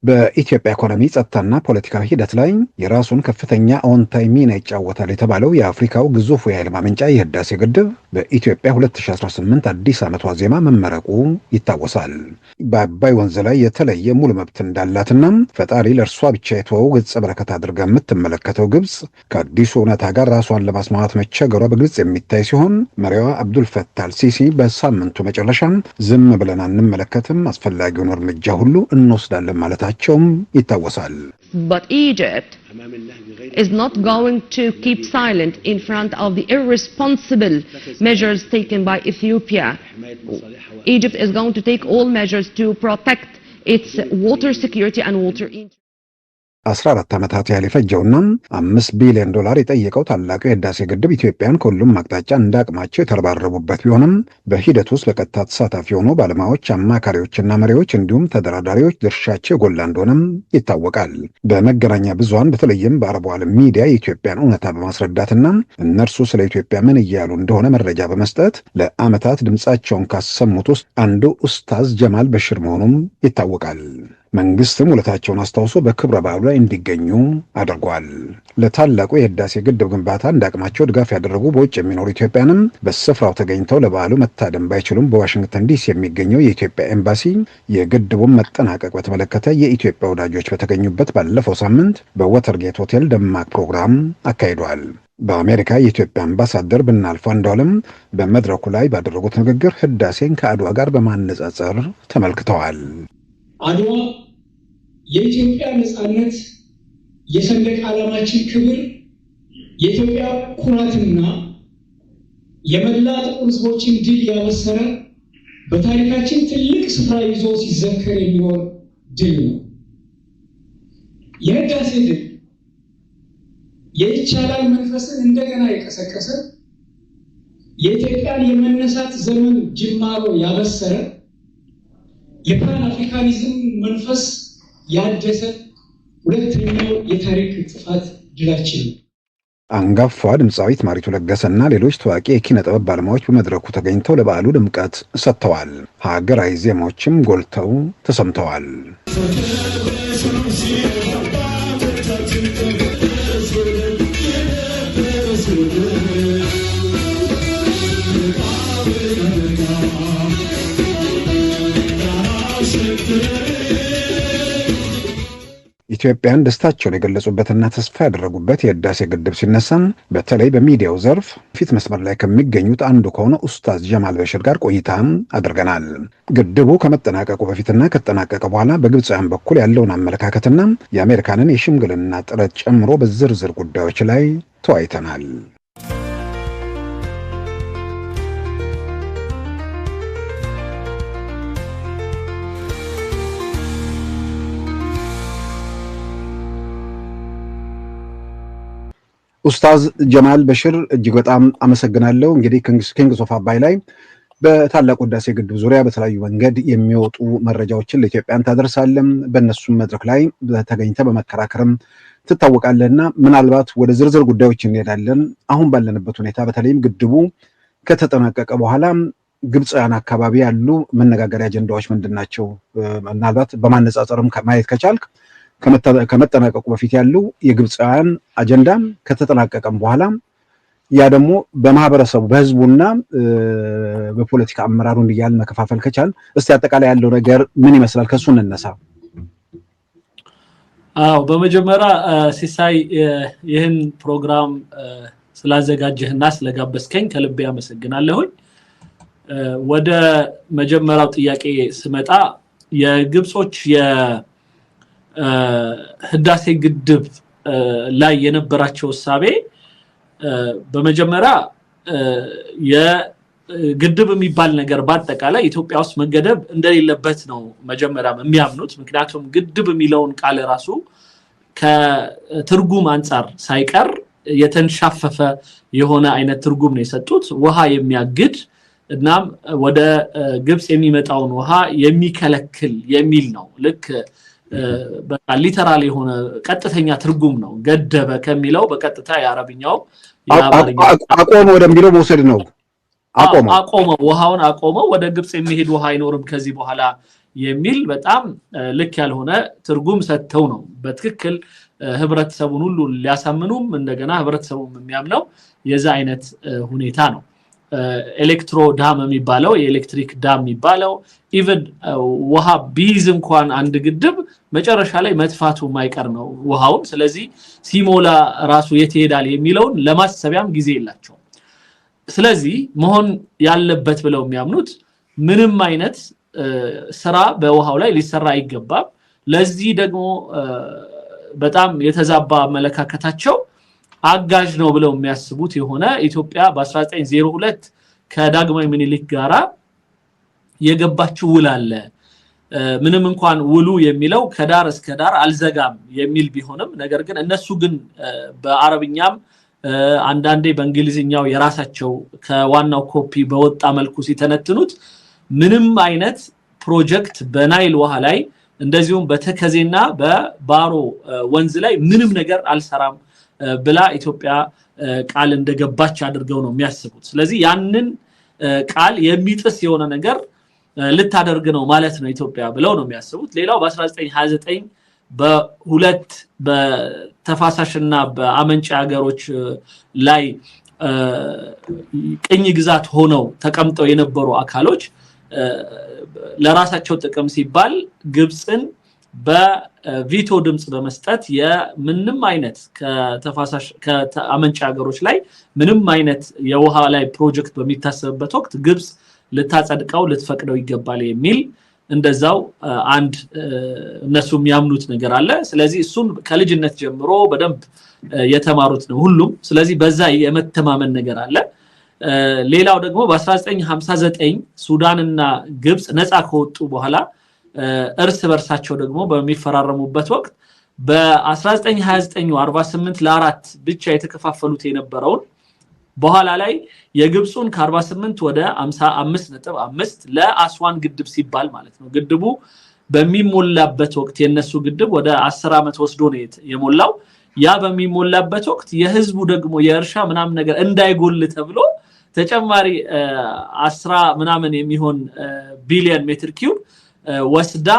በኢትዮጵያ ኢኮኖሚ፣ ጸጥታና ፖለቲካዊ ሂደት ላይ የራሱን ከፍተኛ አዎንታዊ ሚና ይጫወታል የተባለው የአፍሪካው ግዙፉ የኃይል ማመንጫ የህዳሴ ግድብ በኢትዮጵያ 2018 አዲስ ዓመት ዋዜማ መመረቁ ይታወሳል። በአባይ ወንዝ ላይ የተለየ ሙሉ መብት እንዳላትና ፈጣሪ ለእርሷ ብቻ የተወው ገጸ በረከት አድርጋ የምትመለከተው ግብፅ ከአዲሱ እውነታ ጋር ራሷን ለማስማማት መቸገሯ በግልጽ የሚታይ ሲሆን፣ መሪዋ አብዱልፈታህ አልሲሲ በሳምንቱ መጨረሻ ዝም ብለን አንመለከትም፣ አስፈላጊውን እርምጃ ሁሉ እንወስዳለን ማለታቸውም ይታወሳል። But Egypt is not going to keep silent in front of the irresponsible measures taken by Ethiopia. Egypt is going to take all measures to protect its water security and water interests. 14 ዓመታት ያህል የፈጀውና 5 ቢሊዮን ዶላር የጠየቀው ታላቁ የህዳሴ ግድብ ኢትዮጵያን ከሁሉም አቅጣጫ እንዳቅማቸው የተረባረቡበት ቢሆንም፣ በሂደት ውስጥ በቀጥታ ተሳታፊ የሆኑ ባለሙያዎች፣ አማካሪዎችና መሪዎች እንዲሁም ተደራዳሪዎች ድርሻቸው የጎላ እንደሆነም ይታወቃል። በመገናኛ ብዙሃን በተለይም በአረቡ ዓለም ሚዲያ የኢትዮጵያን እውነታ በማስረዳትና እነርሱ ስለ ኢትዮጵያ ምን እያሉ እንደሆነ መረጃ በመስጠት ለዓመታት ድምፃቸውን ካሰሙት ውስጥ አንዱ ኡስታዝ ጀማል በሽር መሆኑም ይታወቃል። መንግስትም ውለታቸውን አስታውሶ በክብረ በዓሉ ላይ እንዲገኙ አድርጓል። ለታላቁ የህዳሴ ግድብ ግንባታ እንዳቅማቸው ድጋፍ ያደረጉ በውጭ የሚኖሩ ኢትዮጵያንም በስፍራው ተገኝተው ለበዓሉ መታደም ባይችሉም፣ በዋሽንግተን ዲሲ የሚገኘው የኢትዮጵያ ኤምባሲ የግድቡን መጠናቀቅ በተመለከተ የኢትዮጵያ ወዳጆች በተገኙበት ባለፈው ሳምንት በወተርጌት ሆቴል ደማቅ ፕሮግራም አካሂዷል። በአሜሪካ የኢትዮጵያ አምባሳደር ብናልፍ አንዱዓለም በመድረኩ ላይ ባደረጉት ንግግር ህዳሴን ከአድዋ ጋር በማነጻጸር ተመልክተዋል። አድዋ የኢትዮጵያ ነፃነት፣ የሰንደቅ ዓላማችን ክብር፣ የኢትዮጵያ ኩራትና የመላ ጥቁር ሕዝቦችን ድል ያበሰረ፣ በታሪካችን ትልቅ ስፍራ ይዞ ሲዘከር የሚኖር ድል ነው። የህዳሴ ድል የይቻላል መንፈስን እንደገና የቀሰቀሰ፣ የኢትዮጵያን የመነሳት ዘመን ጅማሮ ያበሰረ፣ የፓን አፍሪካኒዝም መንፈስ ያደሰ ሁለተኛው የታሪክ ጥፋት ድላችን ነው። አንጋፋ ድምፃዊት ማሪቱ ለገሰና ሌሎች ታዋቂ የኪነ ጥበብ ባለሙያዎች በመድረኩ ተገኝተው ለበዓሉ ድምቀት ሰጥተዋል። ሀገራዊ ዜማዎችም ጎልተው ተሰምተዋል። ኢትዮጵያን ደስታቸውን የገለጹበትና ተስፋ ያደረጉበት የህዳሴ ግድብ ሲነሳም፣ በተለይ በሚዲያው ዘርፍ ፊት መስመር ላይ ከሚገኙት አንዱ ከሆነ ኡስታዝ ጀማል በሽር ጋር ቆይታ አድርገናል። ግድቡ ከመጠናቀቁ በፊትና ከተጠናቀቀ በኋላ በግብፃውያን በኩል ያለውን አመለካከትና የአሜሪካንን የሽምግልና ጥረት ጨምሮ በዝርዝር ጉዳዮች ላይ ተወያይተናል። ኡስታዝ ጀማል በሽር፣ እጅግ በጣም አመሰግናለሁ። እንግዲህ Kings of አባይ ላይ በታላቁ ህዳሴ ግድብ ዙሪያ በተለያዩ መንገድ የሚወጡ መረጃዎችን ለኢትዮጵያን ታደርሳለህ። በእነሱም መድረክ ላይ ተገኝተህ በመከራከርም ትታወቃለህ እና ምናልባት ወደ ዝርዝር ጉዳዮች እንሄዳለን። አሁን ባለንበት ሁኔታ፣ በተለይም ግድቡ ከተጠናቀቀ በኋላ ግብፃውያን አካባቢ ያሉ መነጋገሪያ አጀንዳዎች ምንድን ናቸው? ምናልባት በማነጻጸርም ማየት ከቻልክ፣ ከመጠናቀቁ በፊት ያሉ የግብፃውያን አጀንዳ፣ ከተጠናቀቀም በኋላ ያ ደግሞ በማህበረሰቡ፣ በህዝቡና በፖለቲካ አመራሩ እንዲያል መከፋፈል ከቻል፣ እስቲ አጠቃላይ ያለው ነገር ምን ይመስላል? ከእሱ እንነሳ። አዎ፣ በመጀመሪያ ሲሳይ፣ ይህን ፕሮግራም ስላዘጋጀህና ስለጋበዝከኝ ከልቤ አመሰግናለሁኝ። ወደ መጀመሪያው ጥያቄ ስመጣ፣ የግብጾች የህዳሴ ግድብ ላይ የነበራቸው እሳቤ፣ በመጀመሪያ የግድብ የሚባል ነገር በአጠቃላይ ኢትዮጵያ ውስጥ መገደብ እንደሌለበት ነው መጀመሪያ የሚያምኑት። ምክንያቱም ግድብ የሚለውን ቃል ራሱ ከትርጉም አንጻር ሳይቀር የተንሻፈፈ የሆነ አይነት ትርጉም ነው የሰጡት። ውሃ የሚያግድ እናም ወደ ግብፅ የሚመጣውን ውሃ የሚከለክል የሚል ነው። ልክ በቃ literal የሆነ ቀጥተኛ ትርጉም ነው። ገደበ ከሚለው በቀጥታ የአረብኛው አቆመ ወደሚለው መውሰድ ነው። አቆመው። አቆመው፣ ውሃውን አቆመው። ወደ ግብፅ የሚሄድ ውሃ አይኖርም ከዚህ በኋላ የሚል በጣም ልክ ያልሆነ ትርጉም ሰጥተው ነው በትክክል ህብረተሰቡን ሁሉ ሊያሳምኑም እንደገና ህብረተሰቡም የሚያምነው የዛ አይነት ሁኔታ ነው። Electro dam የሚባለው፣ የኤሌክትሪክ dam የሚባለው፣ even ውሃ ቢይዝ እንኳን አንድ ግድብ መጨረሻ ላይ መጥፋቱ የማይቀር ነው ውሃውን። ስለዚህ ሲሞላ ራሱ የት ይሄዳል የሚለውን ለማሰቢያም ጊዜ የላቸውም። ስለዚህ መሆን ያለበት ብለው የሚያምኑት ምንም አይነት ስራ በውሃው ላይ ሊሰራ አይገባም። ለዚህ ደግሞ በጣም የተዛባ አመለካከታቸው አጋዥ ነው ብለው የሚያስቡት የሆነ ኢትዮጵያ በ1902 ከዳግማዊ ምኒልክ ጋራ የገባችው ውል አለ። ምንም እንኳን ውሉ የሚለው ከዳር እስከ ዳር አልዘጋም የሚል ቢሆንም፣ ነገር ግን እነሱ ግን በአረብኛም አንዳንዴ በእንግሊዝኛው የራሳቸው ከዋናው ኮፒ በወጣ መልኩ ሲተነትኑት ምንም አይነት ፕሮጀክት በናይል ውሃ ላይ እንደዚሁም በተከዜና በባሮ ወንዝ ላይ ምንም ነገር አልሰራም ብላ ኢትዮጵያ ቃል እንደገባች አድርገው ነው የሚያስቡት። ስለዚህ ያንን ቃል የሚጥስ የሆነ ነገር ልታደርግ ነው ማለት ነው ኢትዮጵያ ብለው ነው የሚያስቡት። ሌላው በ1929 በሁለት በተፋሳሽና በአመንጭ ሀገሮች ላይ ቅኝ ግዛት ሆነው ተቀምጠው የነበሩ አካሎች ለራሳቸው ጥቅም ሲባል ግብፅን በ veto ድምፅ በመስጠት የምንም አይነት ከተፋሳሽ ከአመንጭ ሀገሮች ላይ ምንም አይነት የውሃ ላይ ፕሮጀክት በሚታሰብበት ወቅት ግብፅ ልታጸድቀው፣ ልትፈቅደው ይገባል የሚል እንደዛው አንድ እነሱ የሚያምኑት ነገር አለ። ስለዚህ እሱን ከልጅነት ጀምሮ በደንብ የተማሩት ነው ሁሉም። ስለዚህ በዛ የመተማመን ነገር አለ። ሌላው ደግሞ በ1959 ሱዳንና ግብፅ ነፃ ከወጡ በኋላ እርስ በርሳቸው ደግሞ በሚፈራረሙበት ወቅት በ1929 48 ለ4 ብቻ የተከፋፈሉት የነበረውን በኋላ ላይ የግብፁን ከ48 ወደ 55.5 ለአስዋን ግድብ ሲባል ማለት ነው። ግድቡ በሚሞላበት ወቅት የነሱ ግድብ ወደ 10 ዓመት ወስዶ ነው የሞላው። ያ በሚሞላበት ወቅት የህዝቡ ደግሞ የእርሻ ምናምን ነገር እንዳይጎል ተብሎ ተጨማሪ 10 ምናምን የሚሆን ቢሊዮን ሜትር ኪዩብ ወስዳ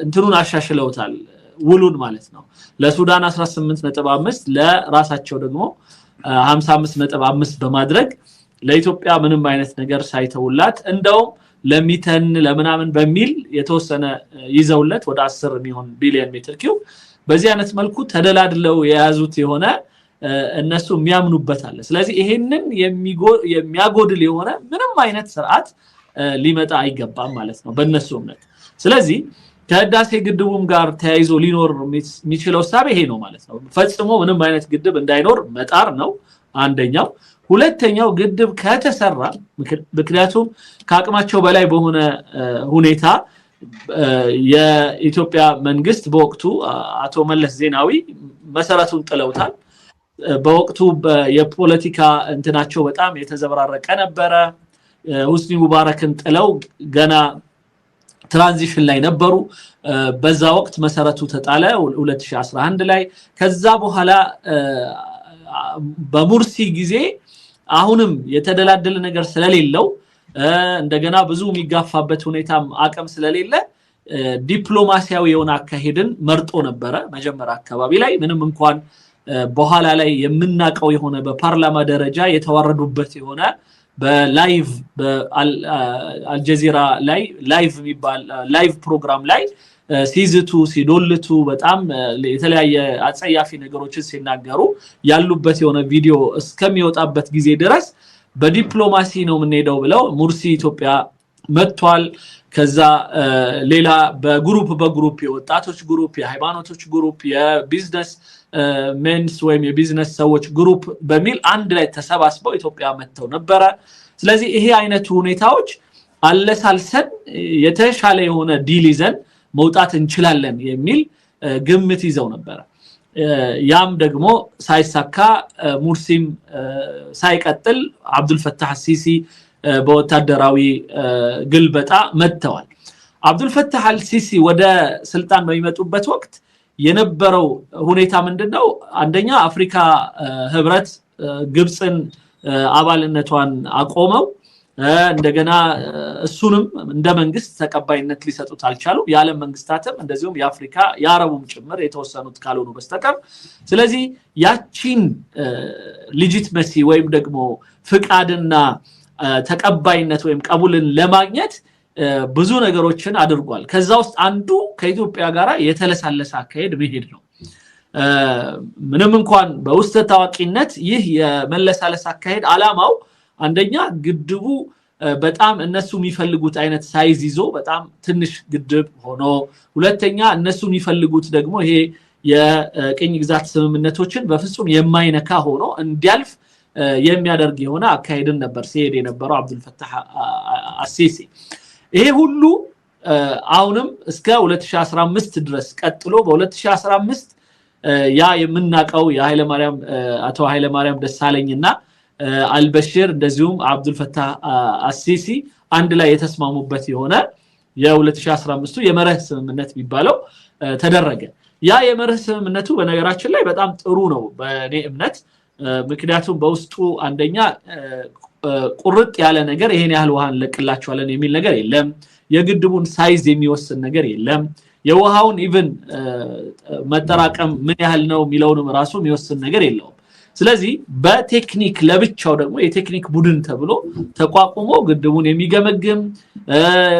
እንትኑን አሻሽለውታል ውሉን ማለት ነው። ለሱዳን 18.5፣ ለራሳቸው ደግሞ 55.5 በማድረግ ለኢትዮጵያ ምንም አይነት ነገር ሳይተውላት፣ እንደውም ለሚተን ለምናምን በሚል የተወሰነ ይዘውለት ወደ 10 የሚሆን ቢሊዮን ሜትር ኪዩብ በዚህ አይነት መልኩ ተደላድለው የያዙት የሆነ እነሱ የሚያምኑበት አለ። ስለዚህ ይሄንን የሚያጎድል የሆነ ምንም አይነት ስርዓት ሊመጣ አይገባም ማለት ነው በእነሱ እምነት። ስለዚህ ከህዳሴ ግድቡም ጋር ተያይዞ ሊኖር የሚችለው እሳቤ ይሄ ነው ማለት ነው። ፈጽሞ ምንም አይነት ግድብ እንዳይኖር መጣር ነው አንደኛው። ሁለተኛው ግድብ ከተሰራ፣ ምክንያቱም ከአቅማቸው በላይ በሆነ ሁኔታ የኢትዮጵያ መንግስት በወቅቱ አቶ መለስ ዜናዊ መሰረቱን ጥለውታል። በወቅቱ የፖለቲካ እንትናቸው በጣም የተዘበራረቀ ነበረ። ሁስኒ ሙባረክን ጥለው ገና transition ላይ ነበሩ። በዛ ወቅት መሰረቱ ተጣለ 2011 ላይ። ከዛ በኋላ በሙርሲ ጊዜ አሁንም የተደላደለ ነገር ስለሌለው፣ እንደገና ብዙ የሚጋፋበት ሁኔታም አቅም ስለሌለ ዲፕሎማሲያዊ የሆነ አካሄድን መርጦ ነበረ መጀመሪያ አካባቢ ላይ። ምንም እንኳን በኋላ ላይ የምናውቀው የሆነ በፓርላማ ደረጃ የተዋረዱበት የሆነ በ live በአልጀዚራ ላይ live የሚባል live ፕሮግራም ላይ ሲዝቱ፣ ሲዶልቱ፣ በጣም የተለያየ አጸያፊ ነገሮችን ሲናገሩ ያሉበት የሆነ ቪዲዮ እስከሚወጣበት ጊዜ ድረስ በዲፕሎማሲ ነው የምንሄደው ብለው ሙርሲ ኢትዮጵያ መጥቷል። ከዛ ሌላ በ group በ group፣ የወጣቶች group፣ የሃይማኖቶች group፣ የ business mens ወይም የቢዝነስ ሰዎች group በሚል አንድ ላይ ተሰባስበው ኢትዮጵያ መጥተው ነበረ። ስለዚህ ይሄ አይነቱ ሁኔታዎች አለሳልሰን የተሻለ የሆነ deal ይዘን መውጣት እንችላለን የሚል ግምት ይዘው ነበረ። ያም ደግሞ ሳይሳካ፣ ሙርሲም ሳይቀጥል አብዱልፈታህ አልሲሲ በወታደራዊ ግልበጣ መጥተዋል። አብዱልፈታህ አልሲሲ ወደ ስልጣን በሚመጡበት ወቅት የነበረው ሁኔታ ምንድነው? አንደኛ አፍሪካ ህብረት ግብፅን አባልነቷን አቆመው። እንደገና እሱንም እንደ መንግስት ተቀባይነት ሊሰጡት አልቻሉም። የዓለም መንግስታትም እንደዚሁም የአፍሪካ የአረቡም ጭምር የተወሰኑት ካልሆኑ በስተቀር። ስለዚህ ያቺን legitimacy ወይም ደግሞ ፍቃድና ተቀባይነት ወይም ቀቡልን ለማግኘት ብዙ ነገሮችን አድርጓል። ከዛ ውስጥ አንዱ ከኢትዮጵያ ጋር የተለሳለሰ አካሄድ መሄድ ነው። ምንም እንኳን በውስጠ ታዋቂነት ይህ የመለሳለስ አካሄድ አላማው አንደኛ ግድቡ በጣም እነሱ የሚፈልጉት አይነት size ይዞ በጣም ትንሽ ግድብ ሆኖ፣ ሁለተኛ እነሱ የሚፈልጉት ደግሞ ይሄ የቅኝ ግዛት ስምምነቶችን በፍጹም የማይነካ ሆኖ እንዲያልፍ የሚያደርግ የሆነ አካሄድን ነበር ሲሄድ የነበረው አብዱልፈታህ አሲሲ። ይሄ ሁሉ አሁንም እስከ 2015 ድረስ ቀጥሎ በ2015 ያ የምናውቀው የኃይለማርያም አቶ ኃይለማርያም ደሳለኝና አልበሽር እንደዚሁም አብዱልፈታህ አሲሲ አንድ ላይ የተስማሙበት የሆነ የ2015 የመርህ ስምምነት የሚባለው ተደረገ። ያ የመርህ ስምምነቱ በነገራችን ላይ በጣም ጥሩ ነው በእኔ እምነት። ምክንያቱም በውስጡ አንደኛ ቁርጥ ያለ ነገር ይሄን ያህል ውሃ እንለቅላቸዋለን የሚል ነገር የለም። የግድቡን size የሚወስን ነገር የለም። የውሃውን even መጠራቀም ምን ያህል ነው የሚለውንም ራሱ የሚወስን ነገር የለውም። ስለዚህ በቴክኒክ ለብቻው ደግሞ የቴክኒክ ቡድን ተብሎ ተቋቁሞ ግድቡን የሚገመግም፣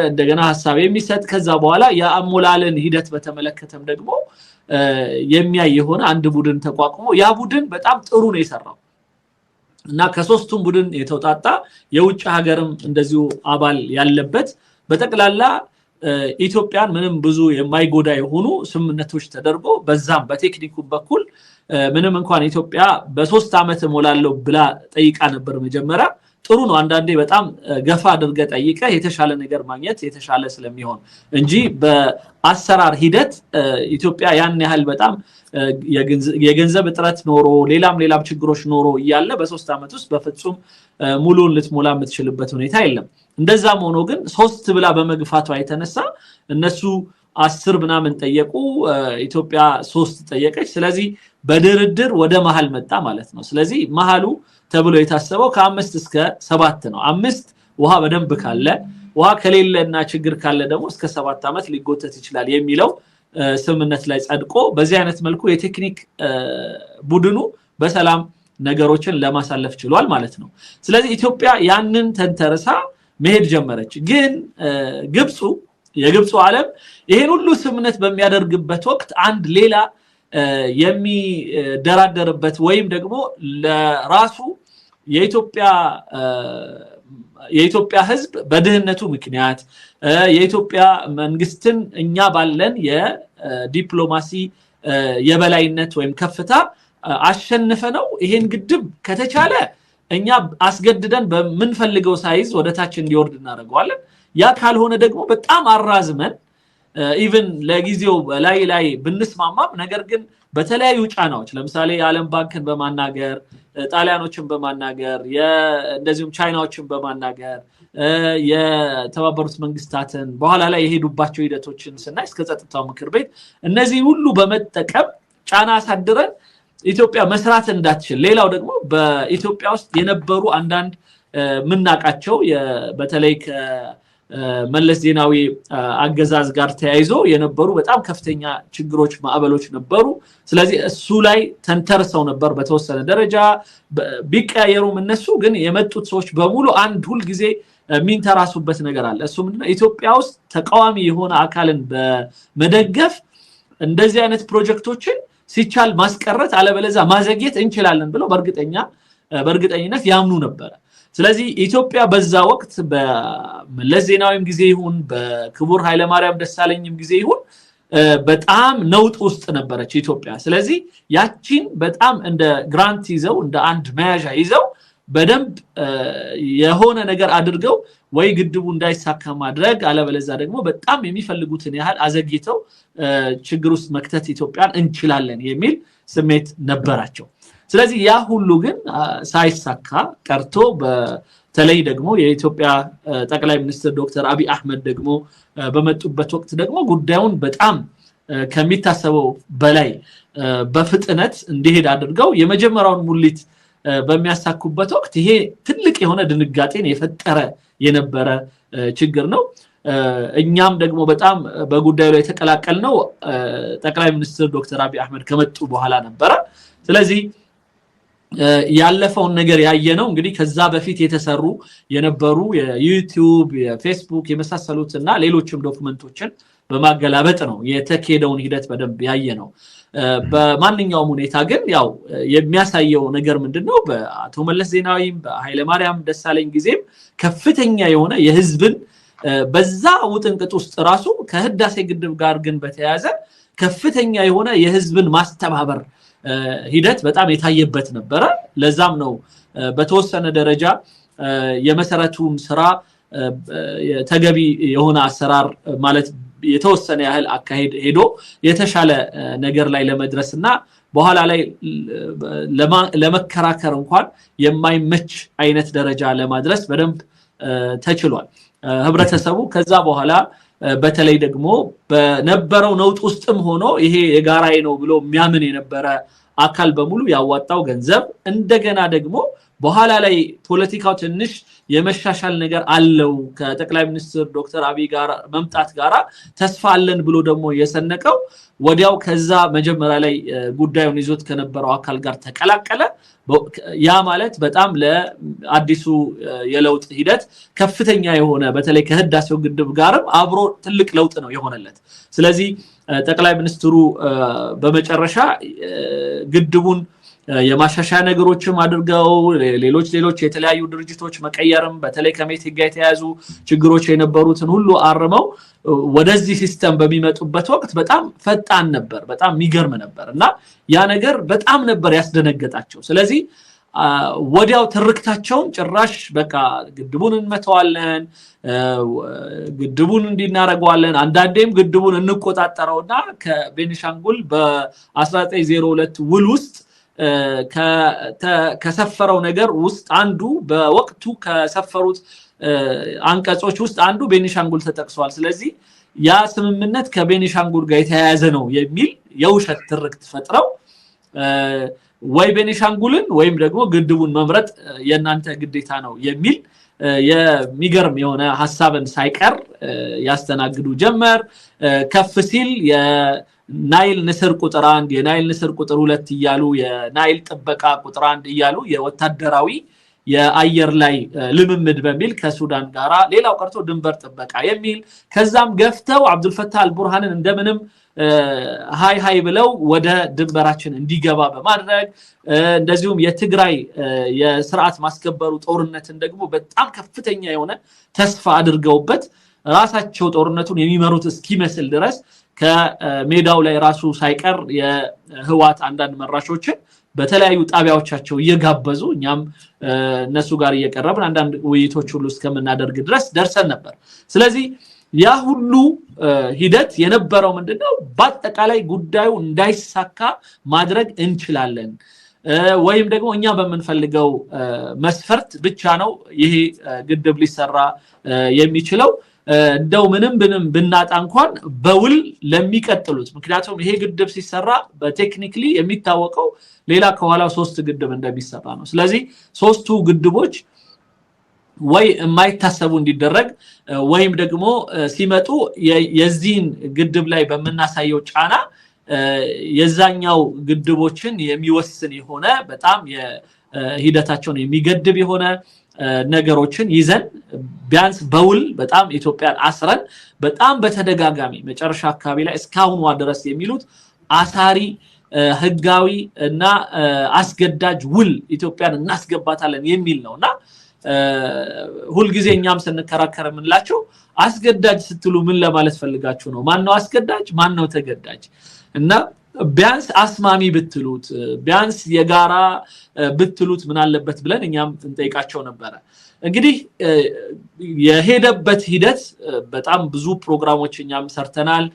እንደገና ሀሳብ የሚሰጥ፣ ከዛ በኋላ የአሞላልን ሂደት በተመለከተም ደግሞ የሚያይ የሆነ አንድ ቡድን ተቋቁሞ ያ ቡድን በጣም ጥሩ ነው የሰራው እና ከሶስቱም ቡድን የተውጣጣ የውጭ ሀገርም እንደዚሁ አባል ያለበት በጠቅላላ ኢትዮጵያን ምንም ብዙ የማይጎዳ የሆኑ ስምምነቶች ተደርጎ በዛም በቴክኒኩ በኩል ምንም እንኳን ኢትዮጵያ በ3 ዓመት እሞላለሁ ብላ ጠይቃ ነበር መጀመሪያ። ጥሩ ነው አንዳንዴ በጣም ገፋ አድርገህ ጠይቀህ የተሻለ ነገር ማግኘት የተሻለ ስለሚሆን እንጂ በአሰራር ሂደት ኢትዮጵያ ያን ያህል በጣም የገንዘብ እጥረት ኖሮ ሌላም ሌላም ችግሮች ኖሮ እያለ በ3 ዓመት ውስጥ በፍጹም ሙሉን ልትሞላ የምትችልበት ሁኔታ የለም። እንደዛም ሆኖ ግን 3 ብላ በመግፋቷ የተነሳ እነሱ 10 ምናምን ጠየቁ፣ ኢትዮጵያ 3 ጠየቀች። ስለዚህ በድርድር ወደ መሃል መጣ ማለት ነው። ስለዚህ መሃሉ ተብሎ የታሰበው ከ5 እስከ 7 ነው። 5 ውሃ በደንብ ካለ፣ ውሃ ከሌለና ችግር ካለ ደግሞ እስከ 7 ዓመት ሊጎተት ይችላል የሚለው ስምምነት ላይ ጸድቆ በዚህ አይነት መልኩ የቴክኒክ ቡድኑ በሰላም ነገሮችን ለማሳለፍ ችሏል ማለት ነው። ስለዚህ ኢትዮጵያ ያንን ተንተርሳ መሄድ ጀመረች። ግን የግብፁ ዓለም ይሄን ሁሉ ስምምነት በሚያደርግበት ወቅት አንድ ሌላ የሚደራደርበት ወይም ደግሞ ለራሱ የኢትዮጵያ ሕዝብ በድህነቱ ምክንያት የኢትዮጵያ መንግስትን እኛ ባለን የዲፕሎማሲ የበላይነት ወይም ከፍታ አሸንፈነው ይሄን ግድብ ከተቻለ እኛ አስገድደን በምንፈልገው size ወደ ታች እንዲወርድ እናደርገዋለን። ያ ካልሆነ ደግሞ በጣም አራዝመን even ለጊዜው ላይ ላይ ብንስማማም ነገር ግን በተለያዩ ጫናዎች ለምሳሌ የዓለም ባንክን በማናገር፣ ጣሊያኖችን በማናገር፣ እንደዚሁም ቻይናዎችን በማናገር፣ የተባበሩት መንግስታትን በኋላ ላይ የሄዱባቸው ሂደቶችን ስናይ እስከ ጸጥታው ምክር ቤት እነዚህ ሁሉ በመጠቀም ጫና አሳድረን ኢትዮጵያ መስራት እንዳትችል፣ ሌላው ደግሞ በኢትዮጵያ ውስጥ የነበሩ አንዳንድ ምናቃቸው በተለይ ከመለስ ዜናዊ አገዛዝ ጋር ተያይዞ የነበሩ በጣም ከፍተኛ ችግሮች ማዕበሎች ነበሩ። ስለዚህ እሱ ላይ ተንተርሰው ነበር በተወሰነ ደረጃ ቢቀያየሩም እነሱ ግን የመጡት ሰዎች በሙሉ አንድ ሁል ጊዜ የሚንተራሱበት ነገር አለ። እሱ ምንድነው? ኢትዮጵያ ውስጥ ተቃዋሚ የሆነ አካልን በመደገፍ እንደዚህ አይነት ፕሮጀክቶችን ሲቻል ማስቀረት አለበለዚያ ማዘግየት እንችላለን ብለው በእርግጠኝነት ያምኑ ነበር። ስለዚህ ኢትዮጵያ በዛ ወቅት በመለስ ዜናዊም ጊዜ ይሁን በክቡር ኃይለማርያም ደሳለኝም ጊዜ ይሁን በጣም ነውጥ ውስጥ ነበረች ኢትዮጵያ። ስለዚህ ያቺን በጣም እንደ grant ይዘው እንደ አንድ መያዣ ይዘው በደንብ የሆነ ነገር አድርገው ወይ ግድቡ እንዳይሳካ ማድረግ አለበለዚያ ደግሞ በጣም የሚፈልጉትን ያህል አዘግይተው ችግር ውስጥ መክተት ኢትዮጵያን እንችላለን የሚል ስሜት ነበራቸው። ስለዚህ ያ ሁሉ ግን ሳይሳካ ቀርቶ በተለይ ደግሞ የኢትዮጵያ ጠቅላይ ሚኒስትር ዶክተር አብይ አህመድ ደግሞ በመጡበት ወቅት ደግሞ ጉዳዩን በጣም ከሚታሰበው በላይ በፍጥነት እንዲሄድ አድርገው የመጀመሪያውን ሙሊት በሚያሳኩበት ወቅት ይሄ ትልቅ የሆነ ድንጋጤን የፈጠረ የነበረ ችግር ነው። እኛም ደግሞ በጣም በጉዳዩ ላይ የተቀላቀልነው ጠቅላይ ሚኒስትር ዶክተር አብይ አህመድ ከመጡ በኋላ ነበረ። ስለዚህ ያለፈውን ነገር ያየነው እንግዲህ ከዛ በፊት የተሰሩ የነበሩ የዩቲዩብ፣ የፌስቡክ የመሳሰሉትና ሌሎችም document ኦችን በማገላበጥ ነው የተካሄደውን ሂደት በደንብ ያየነው። በማንኛውም ሁኔታ ግን ያው የሚያሳየው ነገር ምንድነው? በአቶ መለስ ዜናዊም በኃይለማርያም ደሳለኝ ጊዜም ከፍተኛ የሆነ የህዝብን በዛ ውጥንቅጥ ውስጥ ራሱ ከህዳሴ ግድብ ጋር ግን በተያያዘ ከፍተኛ የሆነ የህዝብን ማስተባበር ሂደት በጣም የታየበት ነበረ። ለዛም ነው በተወሰነ ደረጃ የመሰረቱን ስራ ተገቢ የሆነ አሰራር ማለት የተወሰነ ያህል አካሄድ ሄዶ የተሻለ ነገር ላይ ለመድረስና በኋላ ላይ ለመከራከር እንኳን የማይመች አይነት ደረጃ ለማድረስ በደንብ ተችሏል። ህብረተሰቡ ከዛ በኋላ በተለይ ደግሞ በነበረው ነውጥ ውስጥም ሆኖ ይሄ የጋራዬ ነው ብሎ የሚያምን የነበረ አካል በሙሉ ያዋጣው ገንዘብ እንደገና ደግሞ በኋላ ላይ ፖለቲካው ትንሽ የመሻሻል ነገር አለው ከጠቅላይ ሚኒስትር ዶክተር አብይ ጋር መምጣት ጋራ ተስፋ አለን ብሎ ደግሞ የሰነቀው ወዲያው ከዛ መጀመሪያ ላይ ጉዳዩን ይዞት ከነበረው አካል ጋር ተቀላቀለ። ያ ማለት በጣም ለአዲሱ የለውጥ ሂደት ከፍተኛ የሆነ በተለይ ከህዳሴው ግድብ ጋርም አብሮ ትልቅ ለውጥ ነው የሆነለት። ስለዚህ ጠቅላይ ሚኒስትሩ በመጨረሻ ግድቡን የማሻሻያ ነገሮችም አድርገው ሌሎች የተለያዩ ድርጅቶች መቀየርም በተለይ ከሜቴክ ጋር የተያያዙ ችግሮች የነበሩትን ሁሉ አርመው ወደዚህ system በሚመጡበት ወቅት በጣም ፈጣን ነበር፣ በጣም የሚገርም ነበር እና ያ ነገር በጣም ነበር ያስደነገጣቸው። ስለዚህ ወዲያው ትርክታቸውን ጭራሽ በቃ ግድቡን እንመተዋለን፣ ግድቡን እንዲናረገዋለን፣ አንዳንዴም ግድቡን እንቆጣጠረውና ከቤኒሻንጉል በ1902 ውል ውስጥ ከሰፈረው ነገር ውስጥ አንዱ በወቅቱ ከሰፈሩት አንቀጾች ውስጥ አንዱ ቤኒሻንጉል ተጠቅሷል። ስለዚህ ያ ስምምነት ከቤኒሻንጉል ጋር የተያያዘ ነው የሚል የውሸት ትርክት ፈጥረው ወይ ቤኒሻንጉልን ወይም ደግሞ ግድቡን መምረጥ የእናንተ ግዴታ ነው የሚል የሚገርም የሆነ ሐሳብን ሳይቀር ያስተናግዱ ጀመር። ከፍ ሲል የናይል ንስር ቁጥር 1፣ የናይል ንስር ቁጥር 2 እያሉ የናይል ጥበቃ ቁጥር 1 እያሉ የወታደራዊ የአየር ላይ ልምምድ በሚል ከሱዳን ጋራ ሌላው ቀርቶ ድንበር ጥበቃ የሚል ከዛም ገፍተው አብዱልፈታህ አልቡርሃንን እንደምንም ሃይ ሃይ ብለው ወደ ድንበራችን እንዲገባ በማድረግ እንደዚሁም የትግራይ የስርዓት ማስከበሩ ጦርነትን ደግሞ በጣም ከፍተኛ የሆነ ተስፋ አድርገውበት ራሳቸው ጦርነቱን የሚመሩት እስኪመስል ድረስ ከሜዳው ላይ ራሱ ሳይቀር የህዋት አንዳንድ መራሾችን በተለያዩ ጣቢያዎቻቸው እየጋበዙ እኛም እነሱ ጋር እየቀረብን አንዳንድ ውይይቶች ሁሉ እስከምናደርግ ድረስ ደርሰን ነበር። ስለዚህ ያ ሁሉ ሂደት የነበረው ምንድነው? በአጠቃላይ ጉዳዩ እንዳይሳካ ማድረግ እንችላለን ወይም ደግሞ እኛ በምንፈልገው መስፈርት ብቻ ነው ይሄ ግድብ ሊሰራ የሚችለው፣ እንደው ምንም ብናጣ እንኳን በውል ለሚቀጥሉት፣ ምክንያቱም ይሄ ግድብ ሲሰራ በቴክኒካሊ የሚታወቀው ሌላ ከኋላው 3 ግድብ እንደሚሰራ ነው። ስለዚህ 3ቱ ግድቦች ወይ የማይታሰቡ እንዲደረግ ወይም ደግሞ ሲመጡ የዚህን ግድብ ላይ በምናሳየው ጫና የዛኛው ግድቦችን የሚወስን የሆነ በጣም የሂደታቸውን የሚገድብ የሆነ ነገሮችን ይዘን ቢያንስ በውል በጣም ኢትዮጵያን አስረን በጣም በተደጋጋሚ መጨረሻ አካባቢ ላይ እስካሁን ድረስ የሚሉት አሳሪ ህጋዊ እና አስገዳጅ ውል ኢትዮጵያን እናስገባታለን የሚል ነውና ሁልጊዜ እኛም ስንከራከር የምንላቸው አስገዳጅ ስትሉ ምን ለማለት ፈልጋችሁ ነው? ማን ነው አስገዳጅ? ማን ነው ተገዳጅ? እና ቢያንስ አስማሚ ብትሉት ቢያንስ የጋራ ብትሉት ምን አለበት ብለን እኛም እንጠይቃቸው ነበር። እንግዲህ የሄደበት ሂደት በጣም ብዙ ፕሮግራሞች እኛም ሰርተናል።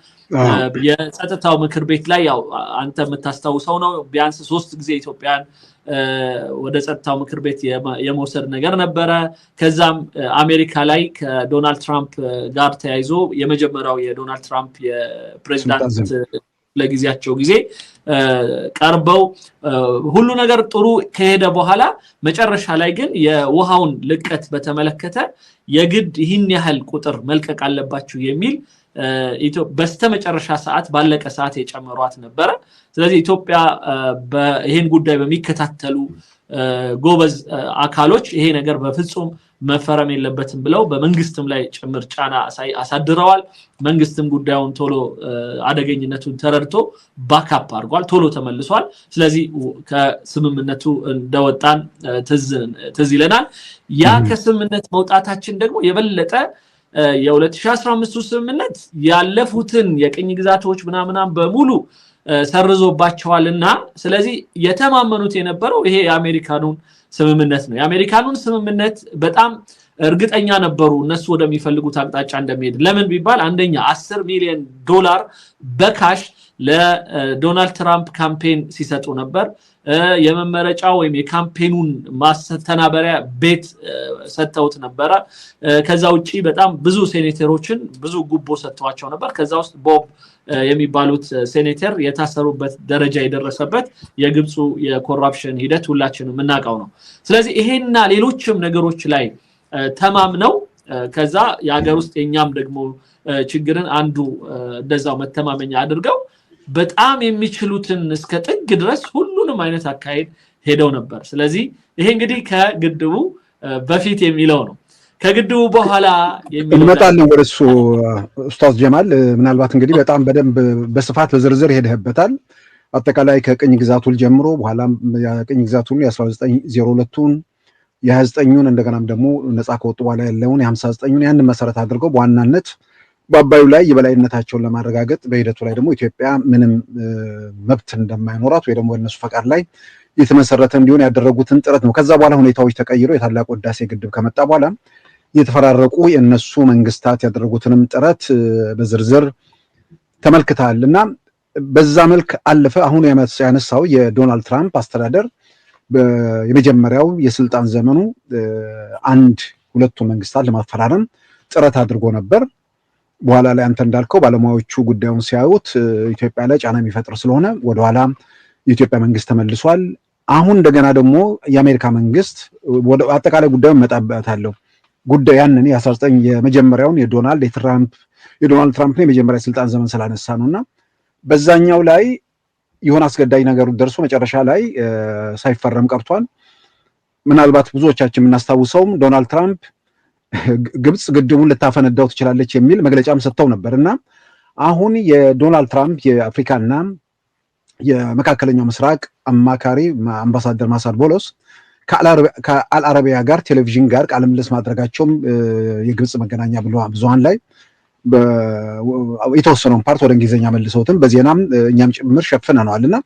የጸጥታው ምክር ቤት ላይ ያው አንተ የምታስታውሰው ነው፣ ቢያንስ 3 ጊዜ ኢትዮጵያን ወደ ጸጥታው ምክር ቤት የመውሰድ ነገር ነበረ። ከዛም አሜሪካ ላይ ከዶናልድ ትራምፕ ጋር ተያይዞ የመጀመሪያው የዶናልድ ትራምፕ የፕሬዝዳንት ለጊዜያቸው ጊዜ ቀርበው ሁሉ ነገር ጥሩ ከሄደ በኋላ መጨረሻ ላይ ግን የውሃውን ልቀት በተመለከተ የግድ ይህን ያህል ቁጥር መልቀቅ አለባችሁ የሚል በስተመጨረሻ ሰዓት ባለቀ ሰዓት የጨመሯት ነበረ። ስለዚህ ኢትዮጵያ ይሄን ጉዳይ በሚከታተሉ ጎበዝ አካሎች ይሄ ነገር በፍጹም መፈረም የለበትም ብለው በመንግስትም ላይ ጭምር ጫና አሳድረዋል። መንግስትም ጉዳዩን ቶሎ አደገኝነቱን ተረድቶ back up አድርጓል፣ ቶሎ ተመልሷል። ስለዚህ ከስምምነቱ እንደወጣን ትዝ ይለናል። ያ ከስምምነት መውጣታችን ደግሞ የበለጠ የ2015 ስምምነት ያለፉትን የቅኝ ግዛቶች ምናምናም በሙሉ ሰርዞባቸዋልና ስለዚህ የተማመኑት የነበረው ይሄ የአሜሪካኑን ስምምነት ነው። የአሜሪካኑን ስምምነት በጣም እርግጠኛ ነበሩ እነሱ ወደሚፈልጉት አቅጣጫ እንደሚሄድ። ለምን ቢባል አንደኛ $10 ሚሊዮን በ cash ለዶናልድ ትራምፕ campaign ሲሰጡ ነበር። የመመረጫ ወይም የ campaign ኑን ማስተናበሪያ ቤት ሰጥተውት ነበረ። ከዛ ውጪ በጣም ብዙ ሴኔተሮችን ብዙ ጉቦ ሰጥተዋቸው ነበር። ከዛ ውስጥ ቦብ የሚባሉት ሴኔተር የታሰሩበት ደረጃ የደረሰበት የግብፁ የ corruption ሂደት ሁላችንም የምናውቀው ነው። ስለዚህ ይሄና ሌሎችም ነገሮች ላይ ተማምነው ከዛ የሀገር ውስጥ የኛም ደግሞ ችግርን አንዱ እንደዛው መተማመኛ አድርገው በጣም የሚችሉትን እስከ ጥግ ድረስ ሁሉንም አይነት አካሄድ ሄደው ነበር። ስለዚህ ይሄ እንግዲህ ከግድቡ በፊት የሚለው ነው። ከግድቡ በኋላ እንመጣለን ወደሱ። ኡስታዝ ጀማል፣ ምናልባት እንግዲህ በጣም በደንብ በስፋት በዝርዝር ሄደህበታል። አጠቃላይ ከቅኝ ግዛቱ ጀምሮ በኋላም የቅኝ ግዛቱን የ1902ቱን፣ የ29ኙን፣ እንደገናም ደግሞ ነፃ ከወጡ በኋላ ያለውን የ59ኙን ያንን መሰረት አድርገው በዋናነት በአባዩ ላይ የበላይነታቸውን ለማረጋገጥ በሂደቱ ላይ ደግሞ ኢትዮጵያ ምንም መብት እንደማይኖራት ወይ ደግሞ በእነሱ ፈቃድ ላይ የተመሰረተ እንዲሆን ያደረጉትን ጥረት ነው። ከዛ በኋላ ሁኔታዎች ተቀይሮ የታላቁ ህዳሴ ግድብ ከመጣ በኋላ የተፈራረቁ የእነሱ መንግስታት ያደረጉትንም ጥረት በዝርዝር ተመልክተሃል እና በዛ መልክ አለፈ። አሁን ያነሳው የዶናልድ ትራምፕ አስተዳደር የመጀመሪያው የስልጣን ዘመኑ አንድ ሁለቱ መንግስታት ለማፈራረም ጥረት አድርጎ ነበር። በኋላ ላይ አንተ እንዳልከው ባለሙያዎቹ ጉዳዩን ሲያዩት ኢትዮጵያ ላይ ጫና የሚፈጥር ስለሆነ ወደኋላ የኢትዮጵያ መንግስት ተመልሷል። አሁን እንደገና ደግሞ የአሜሪካ መንግስት ወደ አጠቃላይ ጉዳዩን እመጣበታለሁ። ጉዳይ ያንን የ19 የመጀመሪያውን የዶናልድ ትራምፕን የመጀመሪያ ስልጣን ዘመን ስላነሳ ነውና በዛኛው ላይ የሆነ አስገዳጅ ነገሩ ደርሶ መጨረሻ ላይ ሳይፈረም ቀርቷል። ምናልባት ብዙዎቻችን የምናስታውሰውም ዶናልድ ትራምፕ ግብጽ ግድቡን ልታፈነዳው ትችላለች የሚል መግለጫም ሰጥተው ነበር እና አሁን የዶናልድ ትራምፕ የአፍሪካና የመካከለኛው ምስራቅ አማካሪ አምባሳደር ማሳድ ቦሎስ ከአልአረቢያ ጋር ቴሌቪዥን ጋር ቃለ ምልልስ ማድረጋቸውም የግብጽ መገናኛ ብዙሃን ላይ የተወሰነውን part ወደ እንግሊዝኛ መልሰውትም በዜናም እኛም ጭምር ሸፍነነዋል እና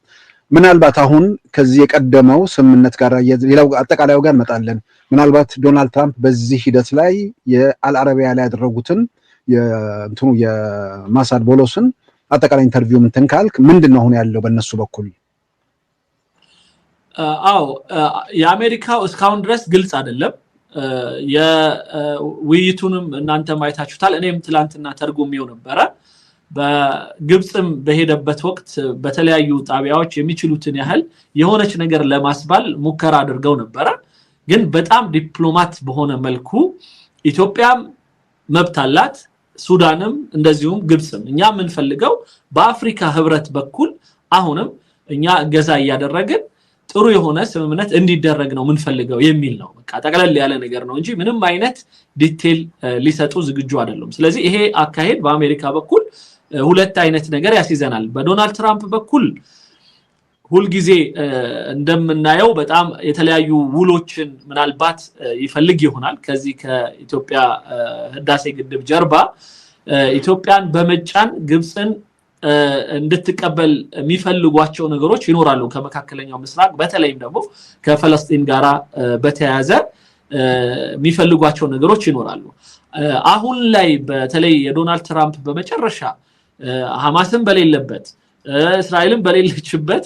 ምናልባት አሁን ከዚህ የቀደመው ስምምነት ጋር ሌላው አጠቃላዩ ጋር እንመጣለን። ምናልባት ዶናልድ ትራምፕ በዚህ ሂደት ላይ የአልአረቢያ ላይ ያደረጉትን የእንትኑ የማሳድ ቦሎስን አጠቃላይ interview እንትን ካልክ ምንድን ነው አሁን ያለው በእነሱ በኩል? አዎ፣ የአሜሪካው እስካሁን ድረስ ግልጽ አይደለም። የውይይቱንም እናንተ ማየታችሁታል። እኔም ትላንትና ተርጉሜው ነበረ። በግብፅም በሄደበት ወቅት በተለያዩ ጣቢያዎች የሚችሉትን ያህል የሆነች ነገር ለማስባል ሙከራ አድርገው ነበረ። ግን በጣም ዲፕሎማት በሆነ መልኩ ኢትዮጵያም መብት አላት፣ ሱዳንም እንደዚሁም ግብፅም። እኛ የምንፈልገው በአፍሪካ ህብረት በኩል አሁንም እኛ እገዛ እያደረግን ጥሩ የሆነ ስምምነት እንዲደረግ ነው የምንፈልገው የሚል ነው። በቃ ጠቅለል ያለ ነገር ነው እንጂ ምንም አይነት detail ሊሰጡ ዝግጁ አይደሉም። ስለዚህ ይሄ አካሄድ በአሜሪካ በኩል ሁለት አይነት ነገር ያስይዘናል። በዶናልድ ትራምፕ በኩል ሁልጊዜ እንደምናየው በጣም የተለያዩ ውሎችን ምናልባት ይፈልግ ይሆናል። ከዚህ ከኢትዮጵያ ህዳሴ ግድብ ጀርባ ኢትዮጵያን በመጫን ግብፅን እንድትቀበል የሚፈልጓቸው ነገሮች ይኖራሉ። ከመካከለኛው ምስራቅ በተለይም ደግሞ ከፈለስጢን ጋራ በተያያዘ የሚፈልጓቸው ነገሮች ይኖራሉ። አሁን ላይ በተለይ የዶናልድ ትራምፕ በመጨረሻ ሐማስን በሌለበት፣ እስራኤልን በሌለችበት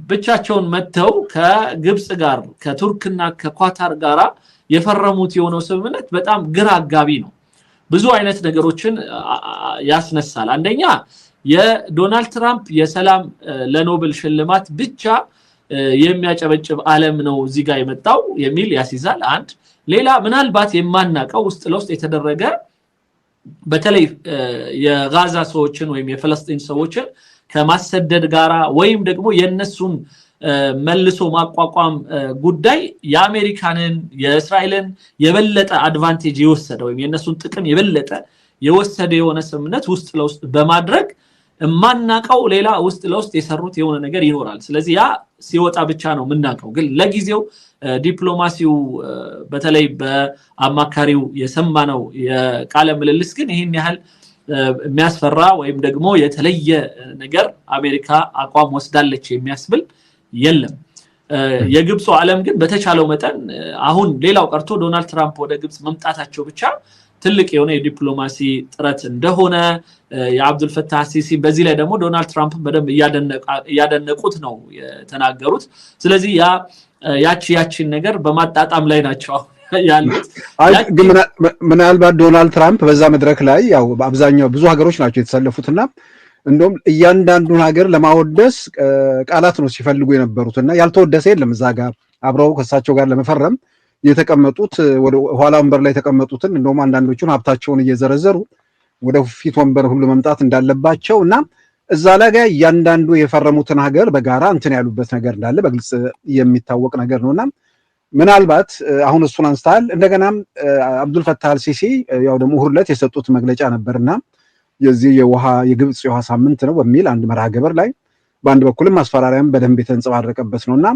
ብቻቸውን መጥተው ከግብፅ ጋር፣ ከቱርክና ከኳታር ጋራ የፈረሙት የሆነው ስምምነት በጣም ግራ አጋቢ ነው። ብዙ አይነት ነገሮችን ያስነሳል። አንደኛ የዶናልድ ትራምፕ የሰላም ለኖቤል ሽልማት ብቻ የሚያጨበጭብ ዓለም ነው እዚህ ጋር የመጣው የሚል ያስይዛል። አንድ ሌላ ምናልባት የማናቀው ውስጥ ለውስጥ የተደረገ በተለይ የጋዛ ሰዎችን ወይም የፍልስጤን ሰዎችን ከማሰደድ ጋራ ወይም ደግሞ የነሱን መልሶ ማቋቋም ጉዳይ የአሜሪካንን የእስራኤልን የበለጠ advantage የወሰደ ወይም የነሱን ጥቅም የበለጠ የወሰደ የሆነ ስምምነት ውስጥ ለውስጥ በማድረግ የማናቀው ሌላ ውስጥ ለውስጥ የሰሩት የሆነ ነገር ይኖራል። ስለዚህ ያ ሲወጣ ብቻ ነው የምናውቀው። ግን ለጊዜው ዲፕሎማሲው በተለይ በአማካሪው የሰማነው የቃለ ምልልስ ግን ይህን ያህል የሚያስፈራ ወይም ደግሞ የተለየ ነገር አሜሪካ አቋም ወስዳለች የሚያስብል የለም። የግብፁ ዓለም ግን በተቻለው መጠን አሁን ሌላው ቀርቶ ዶናልድ ትራምፕ ወደ ግብፅ መምጣታቸው ብቻ ትልቅ የሆነ የዲፕሎማሲ ጥረት እንደሆነ የአብዱል ፈታህ ሲሲ በዚህ ላይ ደግሞ ዶናልድ ትራምፕ በደንብ እያደነቁት ነው የተናገሩት። ስለዚህ ያቺን ነገር በማጣጣም ላይ ናቸው ያሉት። ግን ምናልባት ዶናልድ ትራምፕ በዛ መድረክ ላይ ያው በአብዛኛው ብዙ ሀገሮች ናቸው የተሰለፉትና እንደውም እያንዳንዱን ሀገር ለማወደስ ቃላት ነው ሲፈልጉ የነበሩትና ያልተወደሰ የለም። እዛ ጋር አብረው ከእሳቸው ጋር ለመፈረም የተቀመጡት ወደ ኋላ ወንበር ላይ የተቀመጡትን እንደውም አንዳንዶቹን ሀብታቸውን እየዘረዘሩ ወደ ፊት ወንበር ሁሉ መምጣት እንዳለባቸው እና እዛ ላይ ጋር እያንዳንዱ የፈረሙትን ሀገር በጋራ እንትን ያሉበት ነገር እንዳለ በግልጽ የሚታወቅ ነገር ነውና ምናልባት አሁን እሱን አንስተሃል። እንደገናም አብዱል ፈታህ አልሲሲ ያው ደግሞ እሑድ ዕለት የሰጡት መግለጫ ነበርና የዚህ የውሃ የግብጽ የውሃ ሳምንት ነው በሚል አንድ መርሃ ግብር ላይ በአንድ በኩልም ማስፈራሪያም በደንብ የተንጸባረቀበት ነውና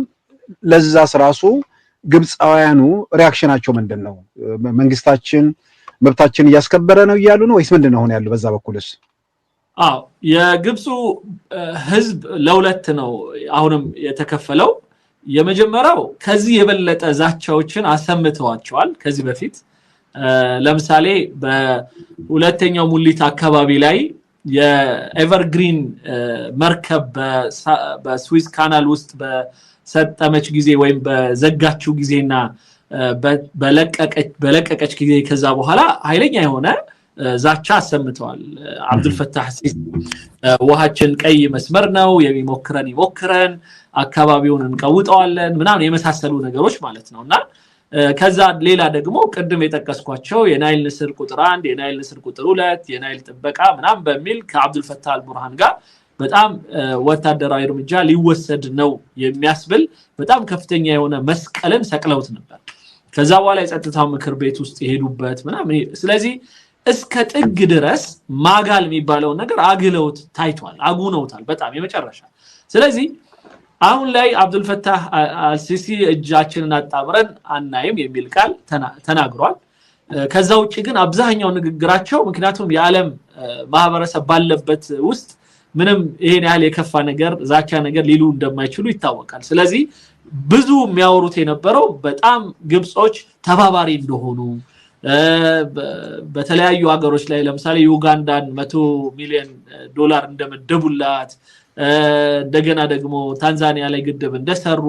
ለዛስ ራሱ ግብፃውያኑ reaction ኣቸው ምንድን ነው? መንግስታችን መብታችን እያስከበረ ነው እያሉ ነው ወይስ ምንድን ነው አሁን ያለው በዛ በኩልስ? አዎ የግብፁ ህዝብ ለሁለት ነው አሁንም የተከፈለው። የመጀመሪያው ከዚህ የበለጠ ዛቻዎችን አሰምተዋቸዋል ከዚህ በፊት። ለምሳሌ በሁለተኛው ሙሊት አካባቢ ላይ የኤቨርግሪን መርከብ በስዊዝ ካናል ውስጥ በሰጠመች ጊዜ ወይም በዘጋችው ጊዜና በለቀቀች ጊዜ ከዛ በኋላ ኃይለኛ የሆነ ዛቻ አሰምተዋል። አብዱል ፈታህ ሲሲ ውሃችን ቀይ መስመር ነው፣ የሚሞክረን ይሞክረን፣ አካባቢውን እንቀውጠዋለን ምናምን የመሳሰሉ ነገሮች ማለት ነውና ከዛ ሌላ ደግሞ ቅድም የጠቀስኳቸው የናይል ንስር ቁጥር 1፣ የናይል ንስር ቁጥር 2፣ የናይል ጥበቃ ምናምን በሚል ከአብዱል ፈታህ አልቡርሃን ጋር በጣም ወታደራዊ እርምጃ ሊወሰድ ነው የሚያስብል በጣም ከፍተኛ የሆነ መስቀልን ሰቅለውት ነበር። ከዛ በኋላ የጸጥታው ምክር ቤት ውስጥ የሄዱበት ምናምን። ስለዚህ እስከ ጥግ ድረስ ማጋል የሚባለው ነገር አግለውት ታይቷል፣ አጉነውታል በጣም የመጨረሻ። ስለዚህ አሁን ላይ አብዱል ፈታህ አልሲሲ እጃችንን አጣምረን አናይም የሚል ቃል ተናግሯል። ከዛ ውጪ ግን አብዛኛው ንግግራቸው ምክንያቱም የዓለም ማህበረሰብ ባለበት ውስጥ ምንም ይሄን ያህል የከፋ ነገር ዛቻ ነገር ሊሉ እንደማይችሉ ይታወቃል። ስለዚህ ብዙ የሚያወሩት የነበረው በጣም ግብጾች ተባባሪ እንደሆኑ በተለያዩ ሀገሮች ላይ ለምሳሌ ዩጋንዳን $100 ሚሊዮን እንደመደቡላት፣ እንደገና ደግሞ ታንዛኒያ ላይ ግድብ እንደሰሩ፣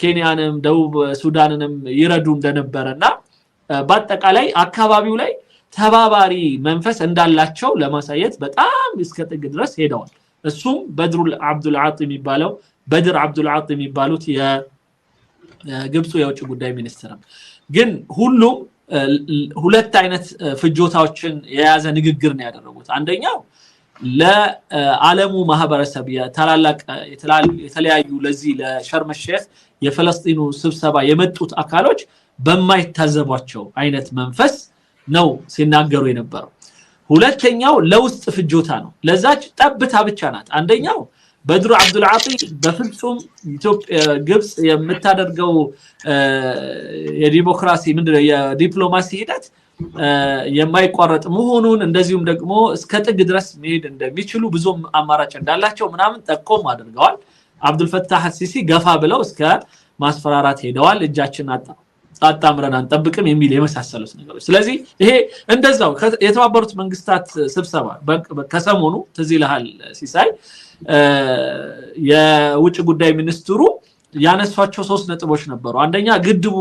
ኬንያንም ደቡብ ሱዳንንም ይረዱ እንደነበረና በአጠቃላይ አካባቢው ላይ ተባባሪ መንፈስ እንዳላቸው ለማሳየት በጣም እስከ ጥግ ድረስ ሄደዋል። እሱም በድሩ አብዱል ዓጢ የሚባለው በድር አብዱል ዓጢ የሚባሉት የግብፁ የውጭ ጉዳይ ሚኒስትር ግን ሁሉም ሁለት አይነት ፍጆታዎችን የያዘ ንግግር ነው ያደረጉት። አንደኛው ለዓለሙ ማህበረሰብ የታላላቅ የተለያዩ ለዚህ ለሸርም ሼክ የፍልስጤኑ ስብሰባ የመጡት አካሎች በማይታዘቧቸው አይነት መንፈስ ነው ሲናገሩ የነበረው። ሁለተኛው ለውስጥ ፍጆታ ነው። ለዛች ጠብታ ብቻ ናት። አንደኛው በድሩ አብዱል ዓጢ በፍጹም ኢትዮጵያ ግብጽ የምታደርገው የዲሞክራሲ ምንድነው የዲፕሎማሲ ሂደት የማይቋረጥ መሆኑን እንደዚሁም ደግሞ እስከ ጥግ ድረስ መሄድ እንደሚችሉ ብዙም አማራጭ እንዳላቸው ምናምን ጠቆም አድርገዋል። አብዱል ፈታህ ሲሲ ገፋ ብለው እስከ ማስፈራራት ሄደዋል። እጃችን አጣምረን አንጠብቅም የሚል የመሳሰሉት ነገሮች። ስለዚህ ይሄ እንደዛው የተባበሩት መንግስታት ስብሰባ ከሰሞኑ ትዝ ይልሃል ሲሳይ፣ የውጭ ጉዳይ ሚኒስትሩ ያነሷቸው 3 ነጥቦች ነበሩ። አንደኛ ግድቡ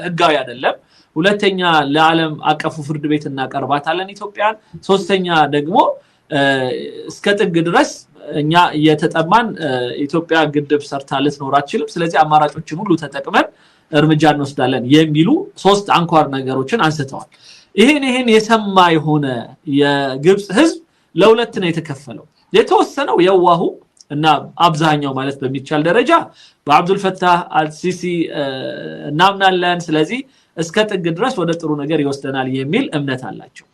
ህጋዊ አይደለም፣ ሁለተኛ ለዓለም አቀፉ ፍርድ ቤት እናቀርባታለን ኢትዮጵያን፣ ሶስተኛ ደግሞ እስከ ጥግ ድረስ እኛ እየተጠማን ኢትዮጵያ ግድብ ሰርታ ልትኖር አትችልም፣ ስለዚህ አማራጮችን ሁሉ ተጠቅመን እርምጃ እንወስዳለን የሚሉ ሶስት አንኳር ነገሮችን አንስተዋል። ይሄን የሰማ የሆነ የግብፅ ህዝብ ለሁለት ነው የተከፈለው። የተወሰነው የዋሁ እና አብዛኛው ማለት በሚቻል ደረጃ በአብዱልፈታህ አልሲሲ እናምናለን፣ ስለዚህ እስከ ጥግ ድረስ ወደ ጥሩ ነገር ይወስደናል የሚል እምነት አላቸው።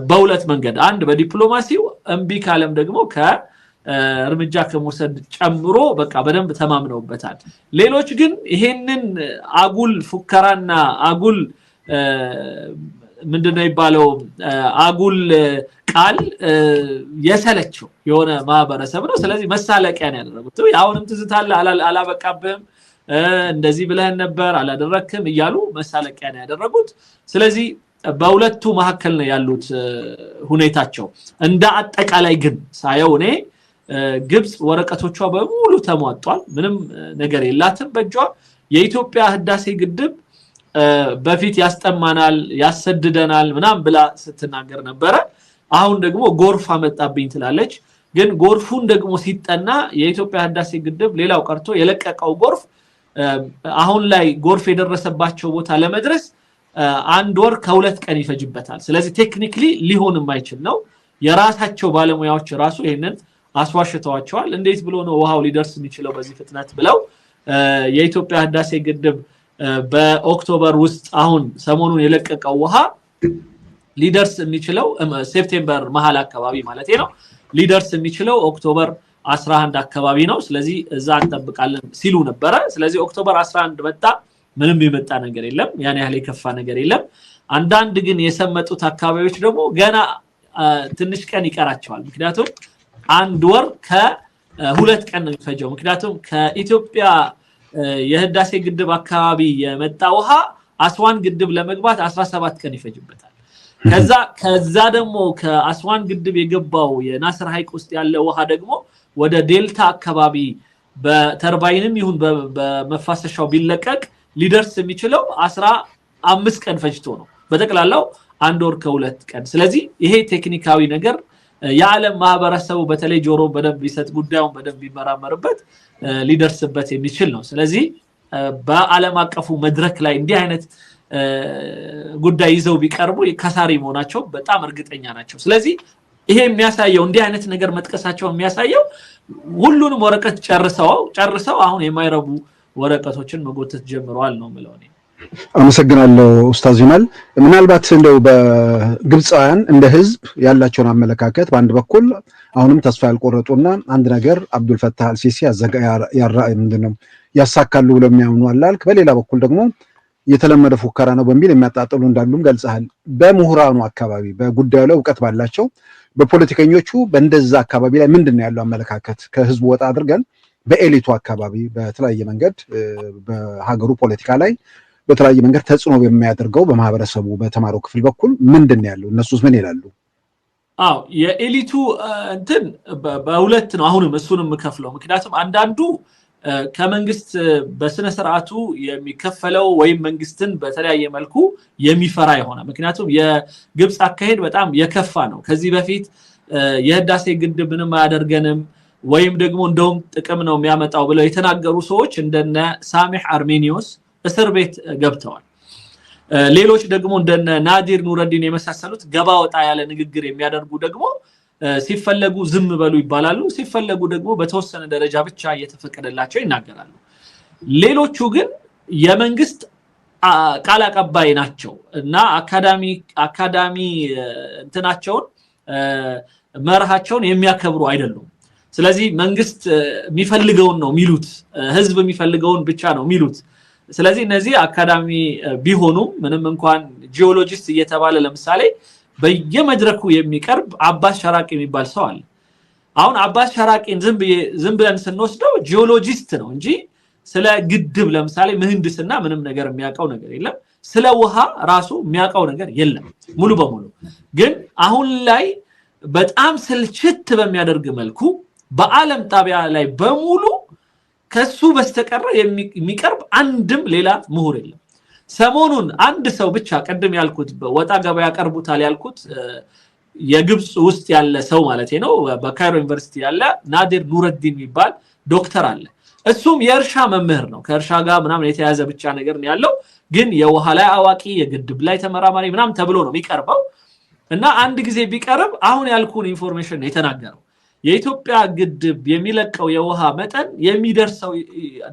በሁለት መንገድ፣ አንድ በዲፕሎማሲው፣ እምቢ ካለም ደግሞ ከእርምጃ ከመውሰድ ጨምሮ በቃ በደንብ ተማምነውበታል። ሌሎች ግን ይሄንን አጉል ፉከራና አጉል ምንድነው የሚባለው አጉል ቃል የሰለቸው የሆነ ማህበረሰብ ነው። ስለዚህ መሳለቂያ ነው ያደረጉት። አሁንም ትዝታ አላበቃብህም፣ እንደዚህ ብለህን ነበር አላደረክም እያሉ መሳለቂያ ነው ያደረጉት። ስለዚህ በሁለቱ መካከል ነው ያሉት ሁኔታቸው። እንደ አጠቃላይ ግን ሳየው እኔ ግብፅ ወረቀቶቿ በሙሉ ተሟጧል። ምንም ነገር የላትም በእጇ። የኢትዮጵያ ህዳሴ ግድብ በፊት ያስጠማናል፣ ያሰድደናል ምናምን ብላ ስትናገር ነበረ። አሁን ደግሞ ጎርፍ አመጣብኝ ትላለች። ግን ጎርፉን ደግሞ ሲጠና የኢትዮጵያ ህዳሴ ግድብ ሌላው ቀርቶ የለቀቀው ጎርፍ አሁን ላይ ጎርፍ የደረሰባቸው ቦታ ለመድረስ 1 ወር ከ2 ቀን ይፈጅበታል። ስለዚህ technically ሊሆን የማይችል ነው። የራሳቸው ባለሙያዎች ራሱ ይሄንን አስዋሽተዋቸዋል። እንዴት ብሎ ነው ውሃው ሊደርስ የሚችለው በዚህ ፍጥነት ብለው የኢትዮጵያ ህዳሴ ግድብ በ October ውስጥ አሁን ሰሞኑን የለቀቀው ውሃ ሊደርስ የሚችለው September መሃል አካባቢ ማለት ነው፣ ሊደርስ የሚችለው October 11 አካባቢ ነው። ስለዚህ እዛ እንጠብቃለን ሲሉ ነበረ። ስለዚህ October 11 መጣ፣ ምንም የመጣ ነገር የለም፣ ያን ያህል የከፋ ነገር የለም። አንዳንድ ግን የሰመጡት አካባቢዎች ደግሞ ገና ትንሽ ቀን ይቀራቸዋል። ምክንያቱም 1 ወር ከ2 ቀን ነው የሚፈጀው። ምክንያቱም ከኢትዮጵያ የህዳሴ ግድብ አካባቢ የመጣ ውሃ አስዋን ግድብ ለመግባት 17 ቀን ይፈጅበታል። ከዛ ደግሞ ከአስዋን ግድብ የገባው የናስር ሐይቅ ውስጥ ያለ ውሃ ደግሞ ወደ ዴልታ አካባቢ በተርባይንም ይሁን በመፋሰሻው ቢለቀቅ ሊደርስ የሚችለው 15 ቀን ፈጅቶ ነው። በጠቅላላው 1 ወር ከ2 ቀን። ስለዚህ ይሄ ቴክኒካዊ ነገር የዓለም ማህበረሰቡ በተለይ ጆሮ በደንብ ቢሰጥ ጉዳዩን በደንብ ቢመራመርበት ሊደርስበት የሚችል ነው። ስለዚህ በዓለም አቀፉ መድረክ ላይ እንዲህ አይነት ጉዳይ ይዘው ቢቀርቡ ከሳሪ መሆናቸው በጣም እርግጠኛ ናቸው። ስለዚህ ይሄ የሚያሳየው እንዲህ አይነት ነገር መጥቀሳቸው የሚያሳየው ሁሉንም ወረቀት ጨርሰው አሁን የማይረቡ ወረቀቶችን መጎተት ጀምረዋል ነው የምለው እኔ። አመሰግናለሁ ኡስታዝ ጀማል። ምናልባት እንደው በግብፃውያን እንደ ህዝብ ያላቸውን አመለካከት በአንድ በኩል አሁንም ተስፋ ያልቆረጡና አንድ ነገር አብዱልፈታህ አልሲሲ ምንድነው ያሳካሉ ብለው የሚያምኑ አላልክ፣ በሌላ በኩል ደግሞ የተለመደ ፉከራ ነው በሚል የሚያጣጥሉ እንዳሉም ገልጸሃል። በምሁራኑ አካባቢ በጉዳዩ ላይ እውቀት ባላቸው በፖለቲከኞቹ በእንደዛ አካባቢ ላይ ምንድነው ያለው አመለካከት? ከህዝቡ ወጣ አድርገን በኤሊቱ አካባቢ በተለያየ መንገድ በሀገሩ ፖለቲካ ላይ በተለያየ መንገድ ተጽዕኖ በሚያደርገው በማህበረሰቡ በተማረው ክፍል በኩል ምንድነው ያለው? እነሱስ ምን ይላሉ? አዎ የኤሊቱ እንትን በሁለት ነው አሁንም እሱንም የምከፍለው። ምክንያቱም አንዳንዱ ከመንግስት በስነ ስርዓቱ የሚከፈለው ወይም መንግስትን በተለያየ መልኩ የሚፈራ የሆነ፣ ምክንያቱም የግብፅ አካሄድ በጣም የከፋ ነው። ከዚህ በፊት የህዳሴ ግድብ ምንም አያደርገንም ወይም ደግሞ እንደውም ጥቅም ነው የሚያመጣው ብለው የተናገሩ ሰዎች እንደነ ሳሚህ አርሜኒዮስ እስር ቤት ገብተዋል። ሌሎች ደግሞ እንደነ ናዲር ኑረዲን የመሳሰሉት ገባ ወጣ ያለ ንግግር የሚያደርጉ ደግሞ ሲፈለጉ ዝም በሉ ይባላሉ፣ ሲፈለጉ ደግሞ በተወሰነ ደረጃ ብቻ እየተፈቀደላቸው ይናገራሉ። ሌሎቹ ግን የመንግስት ቃል አቀባይ ናቸው እና አካዳሚ እንትናቸውን መርሃቸውን የሚያከብሩ አይደሉም። ስለዚህ መንግስት የሚፈልገውን ነው የሚሉት፣ ህዝብ የሚፈልገውን ብቻ ነው የሚሉት። ስለዚህ እነዚህ አካዳሚ ቢሆኑም ምንም እንኳን ጂኦሎጂስት እየተባለ ለምሳሌ በየመድረኩ የሚቀርብ አባስ ሸራቂ የሚባል ሰው አለ። አሁን አባስ ሸራቂን ዝም ብለን ስንወስደው ጂኦሎጂስት ነው እንጂ ስለ ግድብ ለምሳሌ ምህንድስና ምንም ነገር የሚያውቀው ነገር የለም። ስለ ውሃ ራሱ የሚያውቀው ነገር የለም ሙሉ በሙሉ። ግን አሁን ላይ በጣም ስልችት በሚያደርግ መልኩ በዓለም ጣቢያ ላይ በሙሉ ከሱ በስተቀር የሚቀርብ አንድም ሌላ ምሁር የለም። ሰሞኑን አንድ ሰው ብቻ ቅድም ያልኩት ወጣ ገባ ያቀርቡታል ያልኩት የግብፅ ውስጥ ያለ ሰው ማለት ነው፣ በካይሮ ዩኒቨርሲቲ ያለ ናዲር ኑረዲን የሚባል ዶክተር አለ። እሱም የእርሻ መምህር ነው። ከእርሻ ጋር ምናምን የተያዘ ብቻ ነገር ነው ያለው፣ ግን የውሃ ላይ አዋቂ፣ የግድብ ላይ ተመራማሪ ምናምን ተብሎ ነው የሚቀርበው። እና አንድ ጊዜ ቢቀርብ አሁን ያልኩን information ነው የተናገረው። የኢትዮጵያ ግድብ የሚለቀው የውሃ መጠን የሚደርሰው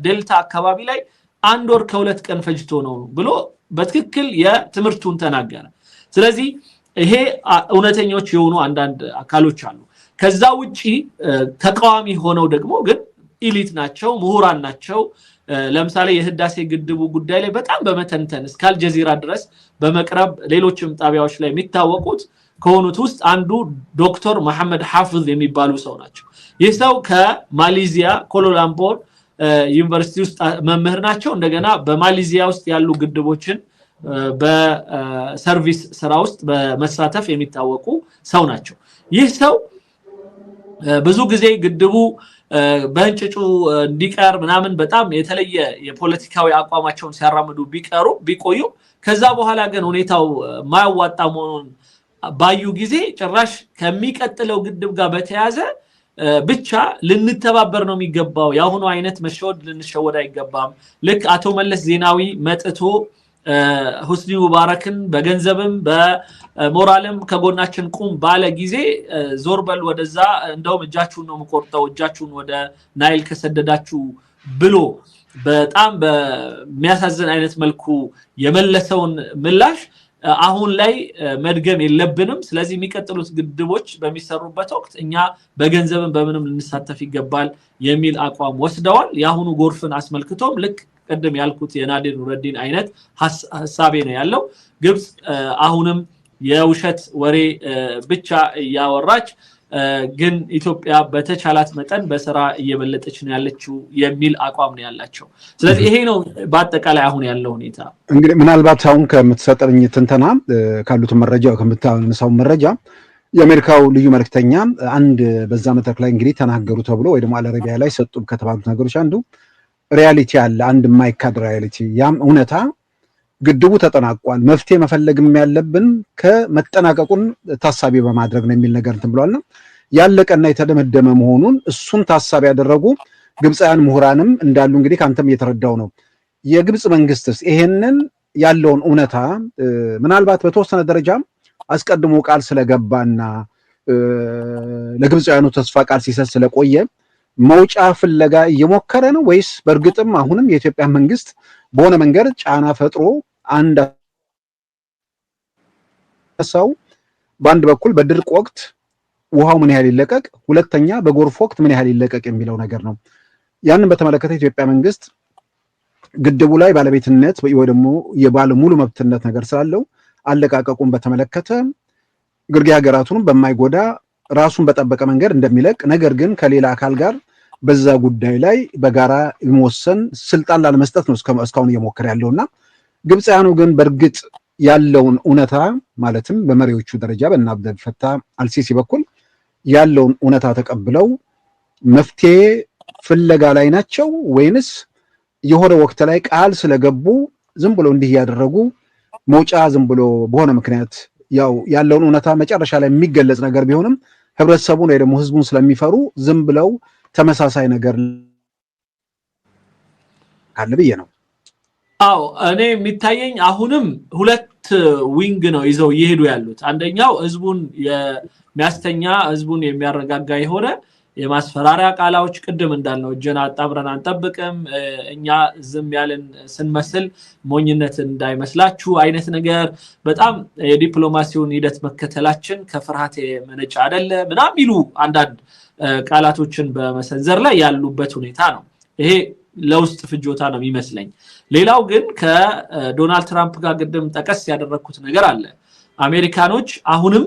ዴልታ አካባቢ ላይ 1 ወር ከ2 ቀን ፈጅቶ ነው ብሎ በትክክል የትምህርቱን ተናገረ። ስለዚህ ይሄ እውነተኞች የሆኑ አንዳንድ አካሎች አሉ። ከዛ ውጪ ተቃዋሚ ሆነው ደግሞ ግን elite ናቸው፣ ምሁራን ናቸው። ለምሳሌ የህዳሴ ግድቡ ጉዳይ ላይ በጣም በመተንተን እስከ አልጀዚራ ድረስ በመቅረብ ሌሎችም ጣቢያዎች ላይ የሚታወቁት ከሆኑት ውስጥ አንዱ ዶክተር መሐመድ ሐፍዝ የሚባሉ ሰው ናቸው። ይህ ሰው ከማሌዚያ ኩዋላላምፑር ዩኒቨርሲቲ ውስጥ መምህር ናቸው። እንደገና በማሌዚያ ውስጥ ያሉ ግድቦችን በ service ስራ ውስጥ በመሳተፍ የሚታወቁ ሰው ናቸው። ይህ ሰው ብዙ ጊዜ ግድቡ በእንጭጩ እንዲቀር ምናምን በጣም የተለየ የፖለቲካዊ አቋማቸውን ሲያራምዱ ቢቀሩ ቢቆዩ፣ ከዛ በኋላ ግን ሁኔታው ማያዋጣ መሆኑን ባዩ ጊዜ ጭራሽ ከሚቀጥለው ግድብ ጋር በተያያዘ ብቻ ልንተባበር ነው የሚገባው። የአሁኑ አይነት መሸወድ ልንሸወድ አይገባም። ልክ አቶ መለስ ዜናዊ መጥቶ ሁስኒ ሙባረክን በገንዘብም በሞራልም ከጎናችን ቁም ባለ ጊዜ ዞር በል ወደዛ፣ እንደውም እጃችሁን ነው የምቆርጠው፣ እጃችሁን ወደ ናይል ከሰደዳችሁ ብሎ በጣም በሚያሳዝን አይነት መልኩ የመለሰውን ምላሽ አሁን ላይ መድገም የለብንም። ስለዚህ የሚቀጥሉት ግድቦች በሚሰሩበት ወቅት እኛ በገንዘብም በምንም ልንሳተፍ ይገባል የሚል አቋም ወስደዋል። የአሁኑ ጎርፍን አስመልክቶም ልክ ቅድም ያልኩት የናዲር ኑረዲን አይነት ሀሳቤ ነው ያለው። ግብፅ አሁንም የውሸት ወሬ ብቻ እያወራች ግን ኢትዮጵያ በተቻላት መጠን በስራ እየበለጠች ነው ያለችው የሚል አቋም ነው ያላቸው። ስለዚህ ይሄ ነው በአጠቃላይ አሁን ያለው ሁኔታ። እንግዲህ ምናልባት አሁን ከምትሰጠኝ ትንተና፣ ካሉት መረጃ፣ ከምታነሳው መረጃ የአሜሪካው ልዩ መልክተኛ አንድ በዛ መድረክ ላይ እንግዲህ ተናገሩ ተብሎ ወይ ደግሞ አልአረቢያ ላይ ሰጡ ከተባሉት ነገሮች አንዱ reality አለ፣ አንድ የማይካድ reality። ያም እውነታ ግድቡ ተጠናቋል፣ መፍትሄ መፈለግም ያለብን ከመጠናቀቁን ታሳቢ በማድረግ ነው የሚል ነገር እንትን ብሏልና ያለቀና የተደመደመ መሆኑን እሱን ታሳቢ ያደረጉ ግብፃውያን ምሁራንም እንዳሉ እንግዲህ ከአንተም እየተረዳው ነው። የግብፅ መንግስትስ ይሄንን ያለውን እውነታ ምናልባት በተወሰነ ደረጃም አስቀድሞ ቃል ስለገባና ለግብፃውያኑ ተስፋ ቃል ሲሰጥ ስለቆየ መውጫ ፍለጋ እየሞከረ ነው ወይስ በእርግጥም አሁንም የኢትዮጵያ መንግስት በሆነ መንገድ ጫና ፈጥሮ አንድ ሰው በአንድ በኩል በድርቅ ወቅት ውሃው ምን ያህል ይለቀቅ፣ ሁለተኛ በጎርፍ ወቅት ምን ያህል ይለቀቅ የሚለው ነገር ነው። ያንን በተመለከተ የኢትዮጵያ መንግስት ግድቡ ላይ ባለቤትነት ወይ ደግሞ የባለ ሙሉ መብትነት ነገር ስላለው አለቃቀቁን በተመለከተ ግርጌ ሀገራቱንም በማይጎዳ ራሱን በጠበቀ መንገድ እንደሚለቅ፣ ነገር ግን ከሌላ አካል ጋር በዛ ጉዳይ ላይ በጋራ የመወሰን ስልጣን ላለመስጠት ነው እስካሁን እየሞከረ ያለውና ግብፃውያኑ ግን በእርግጥ ያለውን እውነታ፣ ማለትም በመሪዎቹ ደረጃ በእነ አብደል ፈታህ አልሲሲ በኩል ያለውን እውነታ ተቀብለው መፍትሄ ፍለጋ ላይ ናቸው ወይንስ የሆነ ወቅት ላይ ቃል ስለገቡ ዝም ብሎ እንዲህ እያደረጉ መውጫ ዝም ብሎ በሆነ ምክንያት ያው ያለውን እውነታ መጨረሻ ላይ የሚገለጽ ነገር ቢሆንም ህብረተሰቡን ወይ ደግሞ ህዝቡን ስለሚፈሩ ዝም ብለው ተመሳሳይ ነገር ካለ ብዬ ነው። አዎ፣ እኔ የሚታየኝ አሁንም ሁለት wing ነው ይዘው እየሄዱ ያሉት። አንደኛው ህዝቡን የሚያስተኛ፣ ህዝቡን የሚያረጋጋ የሆነ የማስፈራሪያ ቃላዎች፣ ቅድም እንዳልነው እጅን አጣምረን አንጠብቅም፣ እኛ ዝም ያልን ስንመስል ሞኝነት እንዳይመስላችሁ አይነት ነገር፣ በጣም የዲፕሎማሲውን ሂደት መከተላችን ከፍርሃት የመነጨ አይደለ ምናምን የሚሉ አንዳንድ ቃላቶችን በመሰንዘር ላይ ያሉበት ሁኔታ ነው። ይሄ ለውስጥ ፍጆታ ነው የሚመስለኝ። ሌላው ግን ከዶናልድ ትራምፕ ጋር ቅድም ጠቀስ ያደረግኩት ነገር አለ። አሜሪካኖች አሁንም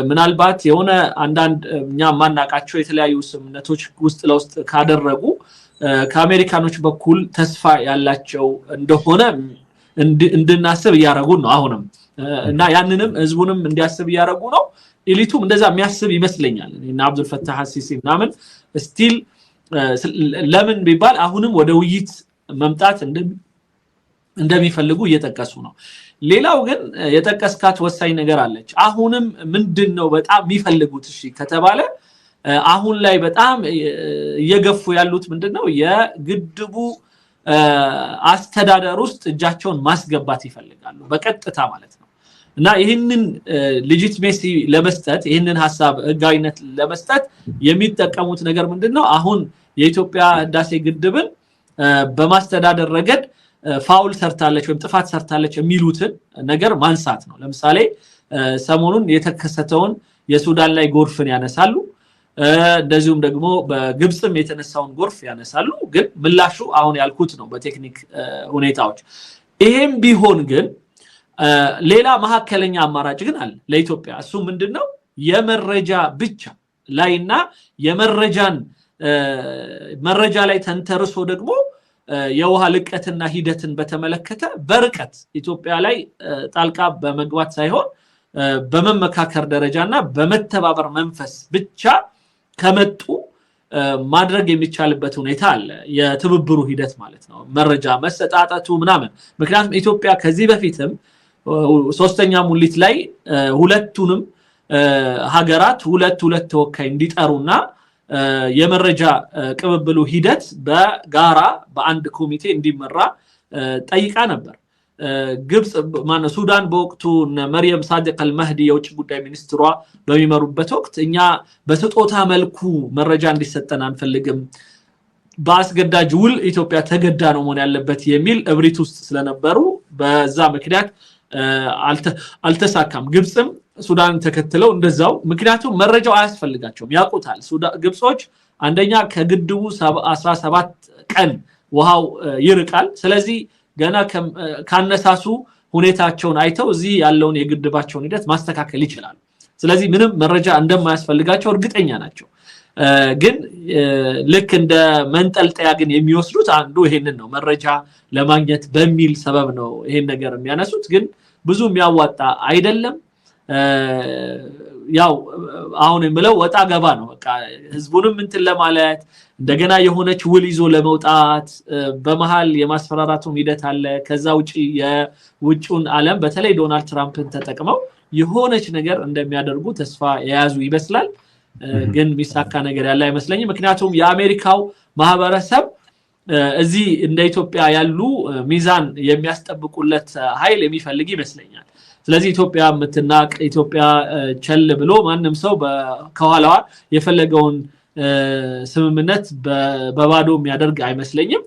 ምናልባት የሆነ አንዳንድ እኛ የማናውቃቸው የተለያዩ ስምምነቶች ውስጥ ለውስጥ ካደረጉ ከአሜሪካኖች በኩል ተስፋ ያላቸው እንደሆነ እንድናስብ እያደረጉን ነው አሁንም፣ እና ያንንም ህዝቡንም እንዲያስብ እያደረጉ ነው። Elite ኡም እንደዛ የሚያስብ ይመስለኛል። እና አብዱልፈታህ አልሲሲ ምናምን still ለምን ቢባል አሁንም ወደ ውይይት መምጣት እንደሚፈልጉ እየጠቀሱ ነው። ሌላው ግን የጠቀስካት ወሳኝ ነገር አለች። አሁንም ምንድነው በጣም የሚፈልጉት እሺ ከተባለ አሁን ላይ በጣም እየገፉ ያሉት ምንድነው የግድቡ አስተዳደር ውስጥ እጃቸውን ማስገባት ይፈልጋሉ በቀጥታ ማለት ነው። እና ይህንን legitimacy ለመስጠት፣ ይህንን ሐሳብ ህጋዊነት ለመስጠት የሚጠቀሙት ነገር ምንድነው? አሁን የኢትዮጵያ ህዳሴ ግድብን በማስተዳደር ረገድ foul ሰርታለች ወይም ጥፋት ሰርታለች የሚሉትን ነገር ማንሳት ነው። ለምሳሌ ሰሞኑን የተከሰተውን የሱዳን ላይ ጎርፍን ያነሳሉ። እንደዚሁም ደግሞ በግብጽም የተነሳውን ጎርፍ ያነሳሉ። ግን ምላሹ አሁን ያልኩት ነው በቴክኒክ ሁኔታዎች። ይሄም ቢሆን ግን ሌላ መሐከለኛ አማራጭ ግን አለ ለኢትዮጵያ። እሱ ምንድነው? የመረጃ ብቻ ላይና የመረጃን መረጃ ላይ ተንተርሶ ደግሞ የውሃ ልቀትና ሂደትን በተመለከተ በርቀት ኢትዮጵያ ላይ ጣልቃ በመግባት ሳይሆን በመመካከር ደረጃና በመተባበር መንፈስ ብቻ ከመጡ ማድረግ የሚቻልበት ሁኔታ አለ። የትብብሩ ሂደት ማለት ነው፣ መረጃ መሰጣጠቱ ምናምን። ምክንያቱም ኢትዮጵያ ከዚህ በፊትም ሶስተኛ ሙሊት ላይ ሁለቱንም ሀገራት ሁለት ሁለት ተወካይ እንዲጠሩና የመረጃ ቅብብሉ ሂደት በጋራ በአንድ ኮሚቴ እንዲመራ ጠይቃ ነበር። ግብጽ ማነው ሱዳን በወቅቱ መርየም ሳዲቅ አልመህዲ የውጭ ጉዳይ ሚኒስትሯ በሚመሩበት ወቅት እኛ በስጦታ መልኩ መረጃ እንዲሰጠን አንፈልግም፣ በአስገዳጅ ውል ኢትዮጵያ ተገዳ ነው መሆን ያለበት የሚል እብሪት ውስጥ ስለነበሩ በዛ ምክንያት አልተሳካም። ግብጽም ሱዳንን ተከትለው እንደዛው። ምክንያቱም መረጃው አያስፈልጋቸውም፣ ያውቁታል። ግብጾች አንደኛ ከግድቡ 17 ቀን ውሃው ይርቃል። ስለዚህ ገና ካነሳሱ ሁኔታቸውን አይተው እዚህ ያለውን የግድባቸውን ሂደት ማስተካከል ይችላሉ። ስለዚህ ምንም መረጃ እንደማያስፈልጋቸው እርግጠኛ ናቸው። ግን ልክ እንደ መንጠልጠያ ግን የሚወስዱት አንዱ ይሄንን ነው፣ መረጃ ለማግኘት በሚል ሰበብ ነው ይሄን ነገር የሚያነሱት። ግን ብዙ የሚያዋጣ አይደለም። ያው አሁን የምለው ወጣ ገባ ነው። በቃ ህዝቡንም እንትን ለማለት እንደገና የሆነች ውል ይዞ ለመውጣት በመሃል የማስፈራራቱም ሂደት አለ። ከዛ ውጪ የውጭውን ዓለም በተለይ ዶናልድ ትራምፕን ተጠቅመው የሆነች ነገር እንደሚያደርጉ ተስፋ የያዙ ይመስላል። ግን የሚሳካ ነገር ያለ አይመስለኝም። ምክንያቱም የአሜሪካው ማህበረሰብ እዚህ እንደ ኢትዮጵያ ያሉ ሚዛን የሚያስጠብቁለት ኃይል የሚፈልግ ይመስለኛል። ስለዚህ ኢትዮጵያ የምትናቅ፣ ኢትዮጵያ ቸል ብሎ ማንም ሰው ከኋላዋ የፈለገውን ስምምነት በባዶ የሚያደርግ አይመስለኝም።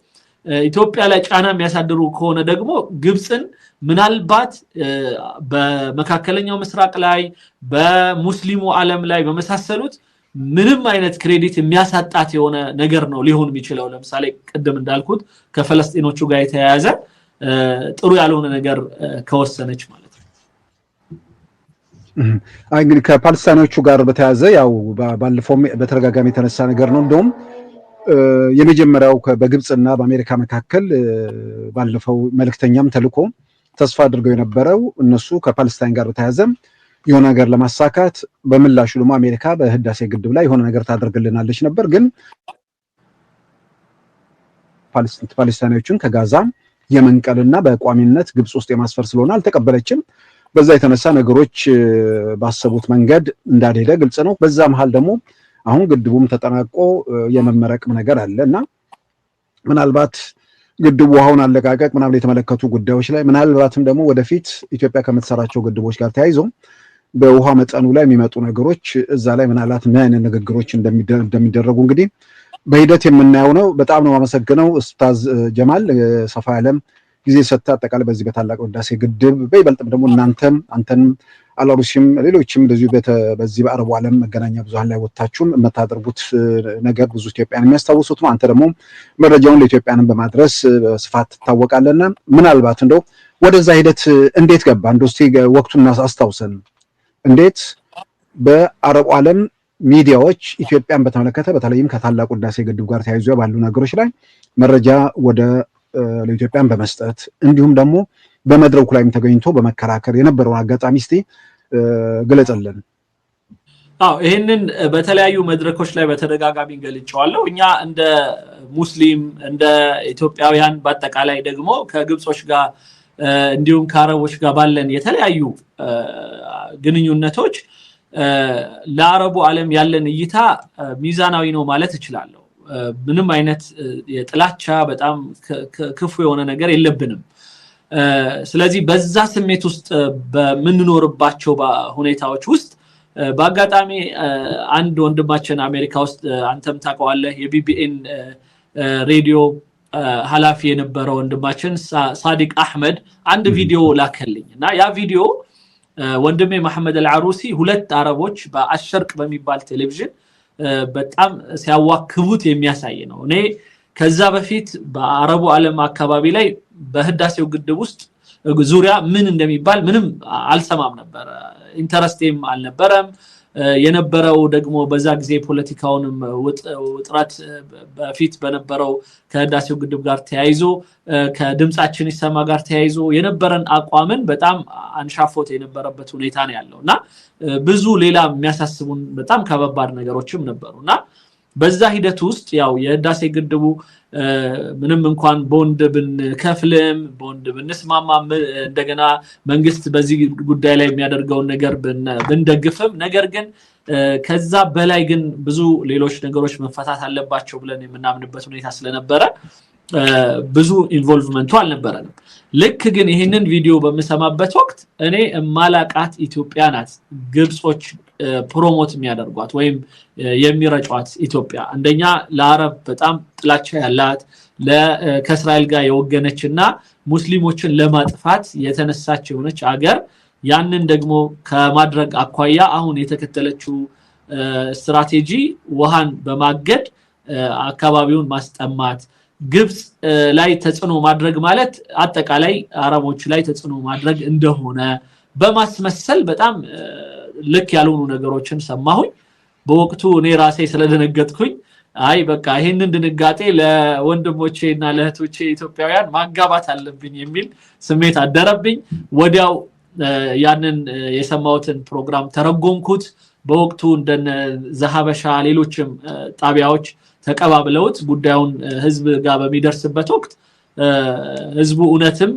ኢትዮጵያ ላይ ጫና የሚያሳድሩ ከሆነ ደግሞ ግብፅን ምናልባት በመካከለኛው ምስራቅ ላይ፣ በሙስሊሙ ዓለም ላይ በመሳሰሉት ምንም አይነት credit የሚያሳጣት የሆነ ነገር ነው ሊሆን የሚችለው። ለምሳሌ ቅድም እንዳልኩት ከፈለስጢኖቹ ጋር የተያያዘ ጥሩ ያልሆነ ነገር ከወሰነች ማለት ነው። አይ እንግዲህ ከፓለስታይኖቹ ጋር በተያያዘ ያው ባለፈውም በተደጋጋሚ የተነሳ ነገር ነው። እንደውም የመጀመሪያው በግብፅና በአሜሪካ መካከል ባለፈው መልእክተኛም ተልኮ ተስፋ አድርገው የነበረው እነሱ ከፓለስታይን ጋር በተያያዘ የሆነ ነገር ለማሳካት በምላሹ ደግሞ አሜሪካ በህዳሴ ግድብ ላይ የሆነ ነገር ታደርግልናለች ነበር። ግን ፓለስታይኖችን ከጋዛ የመንቀልና በቋሚነት ግብፅ ውስጥ የማስፈር ስለሆነ አልተቀበለችም። በዛ የተነሳ ነገሮች ባሰቡት መንገድ እንዳልሄደ ግልጽ ነው። በዛ መሃል ደግሞ አሁን ግድቡም ተጠናቆ የመመረቅም ነገር አለ እና ምናልባት ግድቡ ውሃውን አለቃቀቅ ምናምን የተመለከቱ ጉዳዮች ላይ ምናልባትም ደግሞ ወደፊት ኢትዮጵያ ከምትሰራቸው ግድቦች ጋር ተያይዞ በውሃ መጠኑ ላይ የሚመጡ ነገሮች እዛ ላይ ምናልባት ምን አይነት ንግግሮች እንደሚደረጉ እንግዲህ በሂደት የምናየው ነው። በጣም ነው የማመሰግነው ኡስታዝ ጀማል፣ ሰፋ ያለም ጊዜ ሰጥተህ አጠቃላይ በዚህ በታላቁ ህዳሴ ግድብ በይበልጥም ደግሞ እናንተም አንተንም አላሩሲም ሌሎችም እንደዚሁ በዚህ በአረቡ ዓለም መገናኛ ብዙሃን ላይ ወጥታችሁም የምታደርጉት ነገር ብዙ ኢትዮጵያን የሚያስታውሱት ነው። አንተ ደግሞ መረጃውን ለኢትዮጵያንም በማድረስ በስፋት ትታወቃለህና ምናልባት እንደው ወደዛ ሂደት እንዴት ገባ? እንደው እስቲ ወቅቱን አስታውሰን። እንዴት በአረቡ ዓለም ሚዲያዎች ኢትዮጵያን በተመለከተ በተለይም ከታላቁ ህዳሴ ግድብ ጋር ተያይዞ ባሉ ነገሮች ላይ መረጃ ወደ ለኢትዮጵያን በመስጠት እንዲሁም ደግሞ በመድረኩ ላይም ተገኝቶ በመከራከር የነበረውን አጋጣሚ እስቲ ግለጽልን። አዎ፣ ይህንን በተለያዩ መድረኮች ላይ በተደጋጋሚ ገልጬዋለሁ። እኛ እንደ ሙስሊም፣ እንደ ኢትዮጵያውያን በአጠቃላይ ደግሞ ከግብጾች ጋር እንዲሁም ከአረቦች ጋር ባለን የተለያዩ ግንኙነቶች ለአረቡ ዓለም ያለን እይታ ሚዛናዊ ነው ማለት እችላለሁ። ምንም አይነት የጥላቻ በጣም ክፉ የሆነ ነገር የለብንም። ስለዚህ በዛ ስሜት ውስጥ በምንኖርባቸው ሁኔታዎች ውስጥ በአጋጣሚ አንድ ወንድማችን አሜሪካ ውስጥ፣ አንተም ታውቀዋለህ፣ የቢቢኤን ሬዲዮ ኃላፊ የነበረው ወንድማችን ሳዲቅ አህመድ አንድ ቪዲዮ ላከልኝ። እና ያ ቪዲዮ ወንድሜ መሐመድ አልዓሩሲ ሁለት አረቦች በአሸርቅ በሚባል ቴሌቪዥን በጣም ሲያዋክቡት የሚያሳይ ነው። እኔ ከዛ በፊት በአረቡ ዓለም አካባቢ ላይ በህዳሴው ግድብ ውስጥ ዙሪያ ምን እንደሚባል ምንም አልሰማም ነበር። Interest ኤም አልነበረም። የነበረው ደግሞ በዛ ጊዜ ፖለቲካውንም ውጥረት በፊት በነበረው ከህዳሴው ግድብ ጋር ተያይዞ፣ ከድምፃችን ይሰማ ጋር ተያይዞ የነበረን አቋምን በጣም አንሻፎት የነበረበት ሁኔታ ነው ያለው። እና ብዙ ሌላ የሚያሳስቡን በጣም ከባባድ ነገሮችም ነበሩ። እና በዛ ሂደት ውስጥ ያው የህዳሴ ግድቡ ምንም እንኳን ቦንድ ብንከፍልም፣ ቦንድ ብንስማማም፣ እንደገና መንግስት በዚህ ጉዳይ ላይ የሚያደርገውን ነገር ብንደግፍም፣ ነገር ግን ከዛ በላይ ግን ብዙ ሌሎች ነገሮች መፈታት አለባቸው ብለን የምናምንበት ሁኔታ ስለነበረ ብዙ involvement ኡ አልነበረንም። ልክ ግን ይህንን ቪዲዮ በምሰማበት ወቅት እኔ እማላቃት ኢትዮጵያ ናት ግብጾች promote የሚያደርጓት ወይም የሚረጯት ኢትዮጵያ። አንደኛ ለአረብ በጣም ጥላቻ ያላት፣ ከእስራኤል ጋር የወገነች እና ሙስሊሞችን ለማጥፋት የተነሳች የሆነች አገር፣ ያንን ደግሞ ከማድረግ አኳያ አሁን የተከተለችው ስትራቴጂ ውሃን በማገድ አካባቢውን ማስጠማት፣ ግብፅ ላይ ተጽዕኖ ማድረግ ማለት አጠቃላይ አረቦች ላይ ተጽዕኖ ማድረግ እንደሆነ በማስመሰል በጣም ልክ ያልሆኑ ነገሮችን ሰማሁኝ። በወቅቱ እኔ ራሴ ስለደነገጥኩኝ አይ በቃ ይህንን ድንጋጤ ለወንድሞቼ እና ለእህቶቼ ኢትዮጵያውያን ማጋባት አለብኝ የሚል ስሜት አደረብኝ። ወዲያው ያንን የሰማሁትን ፕሮግራም ተረጎምኩት። በወቅቱ እንደነ ዘሀበሻ ሌሎችም ጣቢያዎች ተቀባብለውት ጉዳዩን ህዝብ ጋር በሚደርስበት ወቅት ህዝቡ እውነትም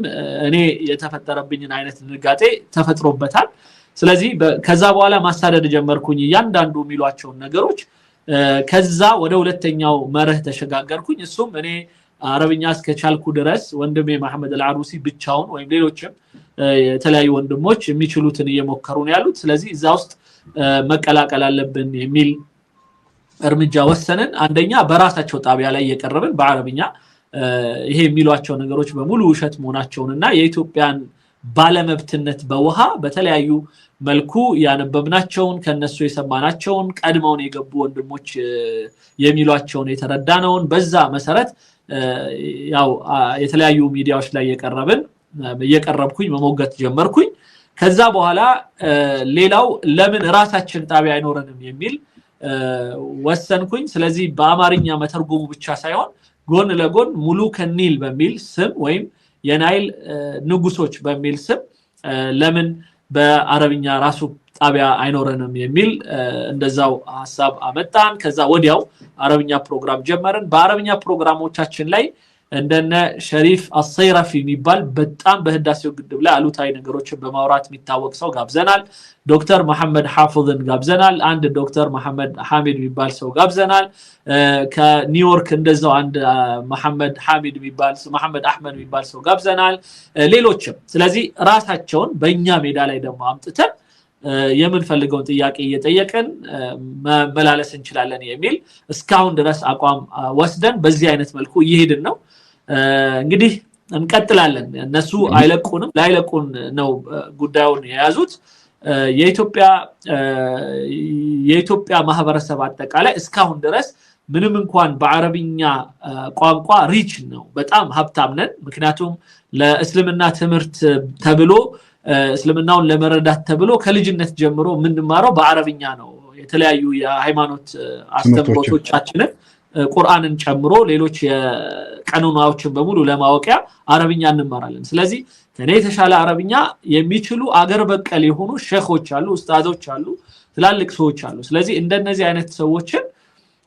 እኔ የተፈጠረብኝን አይነት ድንጋጤ ተፈጥሮበታል። ስለዚህ ከዛ በኋላ ማሳደድ ጀመርኩኝ እያንዳንዱ የሚሏቸውን ነገሮች። ከዛ ወደ ሁለተኛው መርህ ተሸጋገርኩኝ። እሱም እኔ አረብኛ እስከቻልኩ ድረስ ወንድሜ መሐመድ አልዓሩሲ ብቻውን ወይም ሌሎችም የተለያዩ ወንድሞች የሚችሉትን እየሞከሩ ነው ያሉት። ስለዚህ እዛ ውስጥ መቀላቀል አለብን የሚል እርምጃ ወሰንን። አንደኛ በራሳቸው ጣቢያ ላይ እየቀረብን በአረብኛ ይሄ የሚሏቸው ነገሮች በሙሉ ውሸት መሆናቸውን እና የኢትዮጵያን ባለመብትነት በውሃ በተለያዩ መልኩ ያነበብናቸውን፣ ከነሱ የሰማናቸውን፣ ቀድመውን የገቡ ወንድሞች የሚሏቸውን የተረዳነውን በዛ መሰረት ያው የተለያዩ ሚዲያዎች ላይ እየቀረብን እየቀረብኩኝ መሞገት ጀመርኩኝ። ከዛ በኋላ ሌላው ለምን ራሳችን ጣቢያ አይኖረንም የሚል ወሰንኩኝ። ስለዚህ በአማርኛ መተርጎሙ ብቻ ሳይሆን ጎን ለጎን ሙሉከ ኒል በሚል ስም ወይም የናይል ንጉሶች በሚል ስም ለምን በአረብኛ ራሱ ጣቢያ አይኖረንም የሚል እንደዛው ሀሳብ አመጣን። ከዛ ወዲያው አረብኛ ፕሮግራም ጀመርን። በአረብኛ ፕሮግራሞቻችን ላይ እንደነ ሸሪፍ አሰይረፊ የሚባል በጣም በህዳሴው ግድብ ላይ አሉታዊ ነገሮችን በማውራት የሚታወቅ ሰው ጋብዘናል። ዶክተር መሐመድ ሐፍዝን ጋብዘናል። አንድ ዶክተር መሐመድ ሐሚድ የሚባል ሰው ጋብዘናል። ከኒውዮርክ እንደዛው አንድ መሐመድ ሐሚድ የሚባል፣ መሐመድ አህመድ የሚባል ሰው ጋብዘናል። ሌሎችም። ስለዚህ ራሳቸውን በእኛ ሜዳ ላይ ደግሞ አምጥተን የምንፈልገውን ጥያቄ እየጠየቅን መመላለስ እንችላለን የሚል እስካሁን ድረስ አቋም ወስደን በዚህ አይነት መልኩ እየሄድን ነው። እንግዲህ እንቀጥላለን። እነሱ አይለቁንም፣ ላይለቁን ነው ጉዳዩን የያዙት። የኢትዮጵያ ማህበረሰብ አጠቃላይ እስካሁን ድረስ ምንም እንኳን በአረብኛ ቋንቋ rich ነው፣ በጣም ሀብታም ነን። ምክንያቱም ለእስልምና ትምህርት ተብሎ፣ እስልምናውን ለመረዳት ተብሎ ከልጅነት ጀምሮ የምንማረው በአረብኛ ነው። የተለያዩ የሃይማኖት አስተምህሮቶቻችንን ቁርአንን ጨምሮ ሌሎች የቀኖናዎችን በሙሉ ለማወቂያ አረብኛ እንማራለን። ስለዚህ ከኔ የተሻለ አረብኛ የሚችሉ አገር በቀል የሆኑ ሼኾች አሉ፣ ኡስታዞች አሉ፣ ትላልቅ ሰዎች አሉ። ስለዚህ እንደነዚህ አይነት ሰዎችን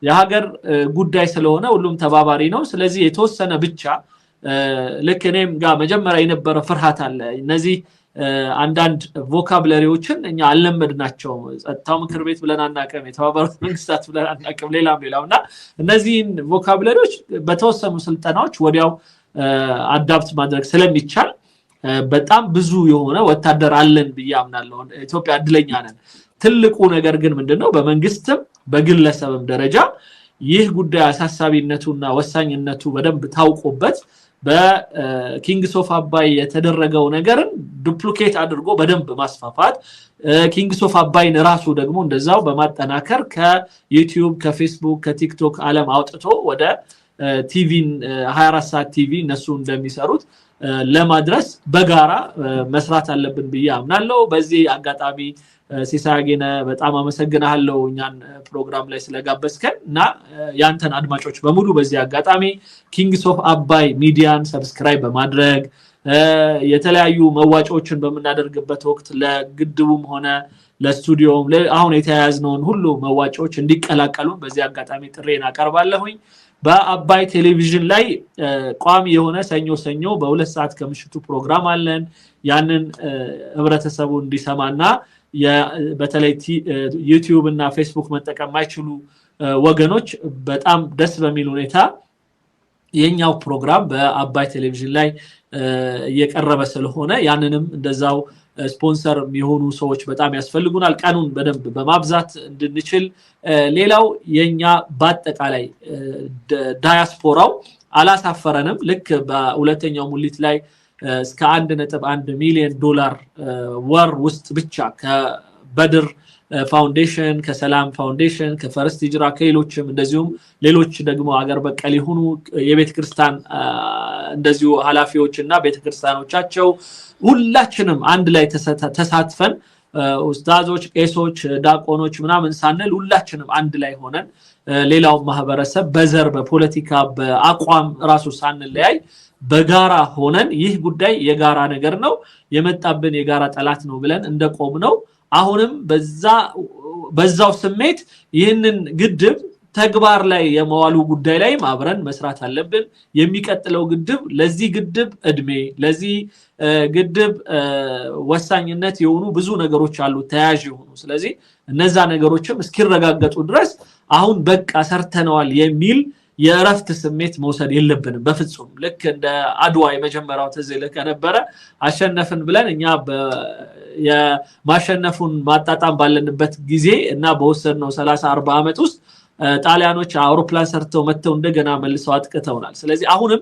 የሀገር ጉዳይ ስለሆነ ሁሉም ተባባሪ ነው። ስለዚህ የተወሰነ ብቻ ልክ እኔም ጋር መጀመሪያ የነበረ ፍርሃት አለ። እነዚህ አንዳንድ vocabulary ዎችን እኛ አልለመድናቸውም። ጸጥታው ምክር ቤት ብለን አናውቅም፣ የተባበሩት መንግስታት ብለን አናውቅም፣ ሌላም ሌላም። እና እነዚህን vocabulary ዎች በተወሰኑ ስልጠናዎች ወዲያው adapt ማድረግ ስለሚቻል በጣም ብዙ የሆነ ወታደር አለን ብዬ አምናለሁ። ኢትዮጵያ እድለኛ ነን። ትልቁ ነገር ግን ምንድነው፣ በመንግስትም በግለሰብም ደረጃ ይህ ጉዳይ አሳሳቢነቱና ወሳኝነቱ በደንብ ታውቆበት በ Kings of አባይ የተደረገው ነገርን duplicate አድርጎ በደንብ ማስፋፋት፣ Kings of አባይን ራሱ ደግሞ እንደዛው በማጠናከር ከ YouTube፣ ከ Facebook፣ ከ TikTok ዓለም አውጥቶ ወደ ቲቪን 24 ሰዓት ቲቪ እነሱ እንደሚሰሩት ለማድረስ በጋራ መስራት አለብን ብዬ አምናለሁ። በዚህ አጋጣሚ ሲሳይ አጌነ በጣም አመሰግናለሁ እኛን ፕሮግራም ላይ ስለጋበዝከን። እና ያንተን አድማጮች በሙሉ በዚህ አጋጣሚ Kings of አባይ ሚዲያን subscribe በማድረግ፣ የተለያዩ መዋጮዎችን በምናደርግበት ወቅት ለግድቡም ሆነ ለስቱዲዮም አሁን የተያያዝነውን ሁሉ መዋጮዎች እንዲቀላቀሉን በዚህ አጋጣሚ ጥሪዬን አቀርባለሁኝ። በአባይ ቴሌቪዥን ላይ ቋሚ የሆነ ሰኞ ሰኞ በ2 ሰዓት ከምሽቱ ፕሮግራም አለን። ያንን ህብረተሰቡ እንዲሰማና በተለይ YouTube እና ፌስቡክ መጠቀም የማይችሉ ወገኖች በጣም ደስ በሚል ሁኔታ የኛው ፕሮግራም በአባይ ቴሌቪዥን ላይ እየቀረበ ስለሆነ ያንንም እንደዛው ስፖንሰር የሚሆኑ ሰዎች በጣም ያስፈልጉናል፣ ቀኑን በደንብ በማብዛት እንድንችል። ሌላው የኛ በአጠቃላይ ዳያስፖራው አላሳፈረንም። ልክ በሁለተኛው ሙሊት ላይ እስከ 1.1 ሚሊዮን ዶላር ወር ውስጥ ብቻ ከበድር Foundation፣ ከሰላም Foundation፣ ከ First Hijrah፣ ከሌሎችም እንደዚሁም ሌሎች ደግሞ አገር በቀል የሆኑ የቤተ ክርስቲያን እንደዚሁ ኃላፊዎች እና ቤተክርስቲያኖቻቸው ሁላችንም አንድ ላይ ተሳትፈን፣ ኡስታዞች፣ ቄሶች፣ ዲያቆኖች ምናምን ሳንል ሁላችንም አንድ ላይ ሆነን፣ ሌላውን ማህበረሰብ በዘር፣ በፖለቲካ፣ በአቋም ራሱ ሳንለያይ በጋራ ሆነን ይህ ጉዳይ የጋራ ነገር ነው፣ የመጣብን የጋራ ጠላት ነው ብለን እንደቆምነው አሁንም በዛው ስሜት ይህንን ግድብ ተግባር ላይ የመዋሉ ጉዳይ ላይም አብረን መስራት አለብን። የሚቀጥለው ግድብ ለዚህ ግድብ እድሜ፣ ለዚህ ግድብ ወሳኝነት የሆኑ ብዙ ነገሮች አሉ፣ ተያያዥ የሆኑ። ስለዚህ እነዛ ነገሮችም እስኪረጋገጡ ድረስ አሁን በቃ ሰርተነዋል የሚል የእረፍት ስሜት መውሰድ የለብንም በፍጹም። ልክ እንደ አድዋ የመጀመሪያው ትዝ ይልህ ከነበረ አሸነፍን ብለን እኛ የማሸነፉን ማጣጣም ባለንበት ጊዜ እና በወሰድነው 30 40 ዓመት ውስጥ ጣሊያኖች አውሮፕላን ሰርተው መጥተው እንደገና መልሰው አጥቅተውናል። ስለዚህ አሁንም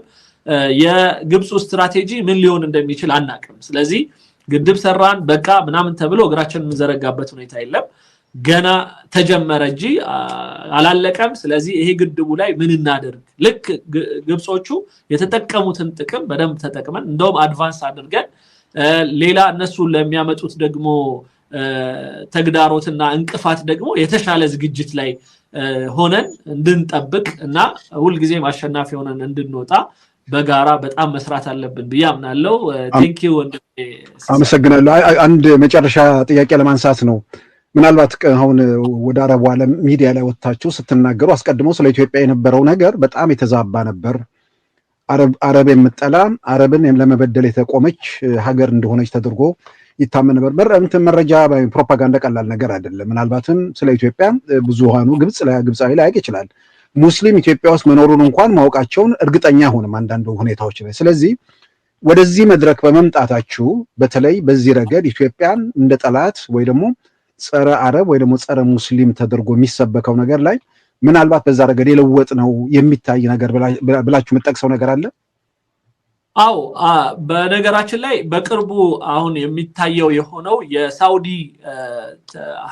የግብፁ ስትራቴጂ ምን ሊሆን እንደሚችል አናቅም። ስለዚህ ግድብ ሰራን በቃ ምናምን ተብሎ እግራችንን የምንዘረጋበት ሁኔታ የለም። ገና ተጀመረ እንጂ አላለቀም። ስለዚህ ይሄ ግድቡ ላይ ምን እናደርግ፣ ልክ ግብጾቹ የተጠቀሙትን ጥቅም በደንብ ተጠቅመን፣ እንደውም advance አድርገን ሌላ እነሱ ለሚያመጡት ደግሞ ተግዳሮትና እንቅፋት ደግሞ የተሻለ ዝግጅት ላይ ሆነን እንድንጠብቅ እና ሁልጊዜም አሸናፊ ሆነን እንድንወጣ በጋራ በጣም መስራት አለብን ብዬ አምናለሁ። Thank you። አመሰግናለሁ። አንድ መጨረሻ ጥያቄ ለማንሳት ነው። ምናልባት አሁን ወደ አረቡ ዓለም ሚዲያ ላይ ወጥታችሁ ስትናገሩ አስቀድሞ ስለ ኢትዮጵያ የነበረው ነገር በጣም የተዛባ ነበር። አረብ የምትጠላ፣ አረብን ለመበደል የተቆመች ሀገር እንደሆነች ተደርጎ ይታመን ነበር። እንትን መረጃ ፕሮፓጋንዳ ቀላል ነገር አይደለም። ምናልባትም ስለ ኢትዮጵያ ብዙሃኑ ግብፃዊ ላያውቅ ይችላል። ሙስሊም ኢትዮጵያ ውስጥ መኖሩን እንኳን ማወቃቸውን እርግጠኛ አልሆንም አንዳንድ ሁኔታዎች ላይ። ስለዚህ ወደዚህ መድረክ በመምጣታችሁ በተለይ በዚህ ረገድ ኢትዮጵያን እንደ ጠላት ወይ ደግሞ ጸረ አረብ ወይ ደግሞ ጸረ ሙስሊም ተደርጎ የሚሰበከው ነገር ላይ ምናልባት በዛ ረገድ የለወጥነው የሚታይ ነገር ብላችሁ የምትጠቅሰው ነገር አለ? አዎ፣ በነገራችን ላይ በቅርቡ አሁን የሚታየው የሆነው የሳውዲ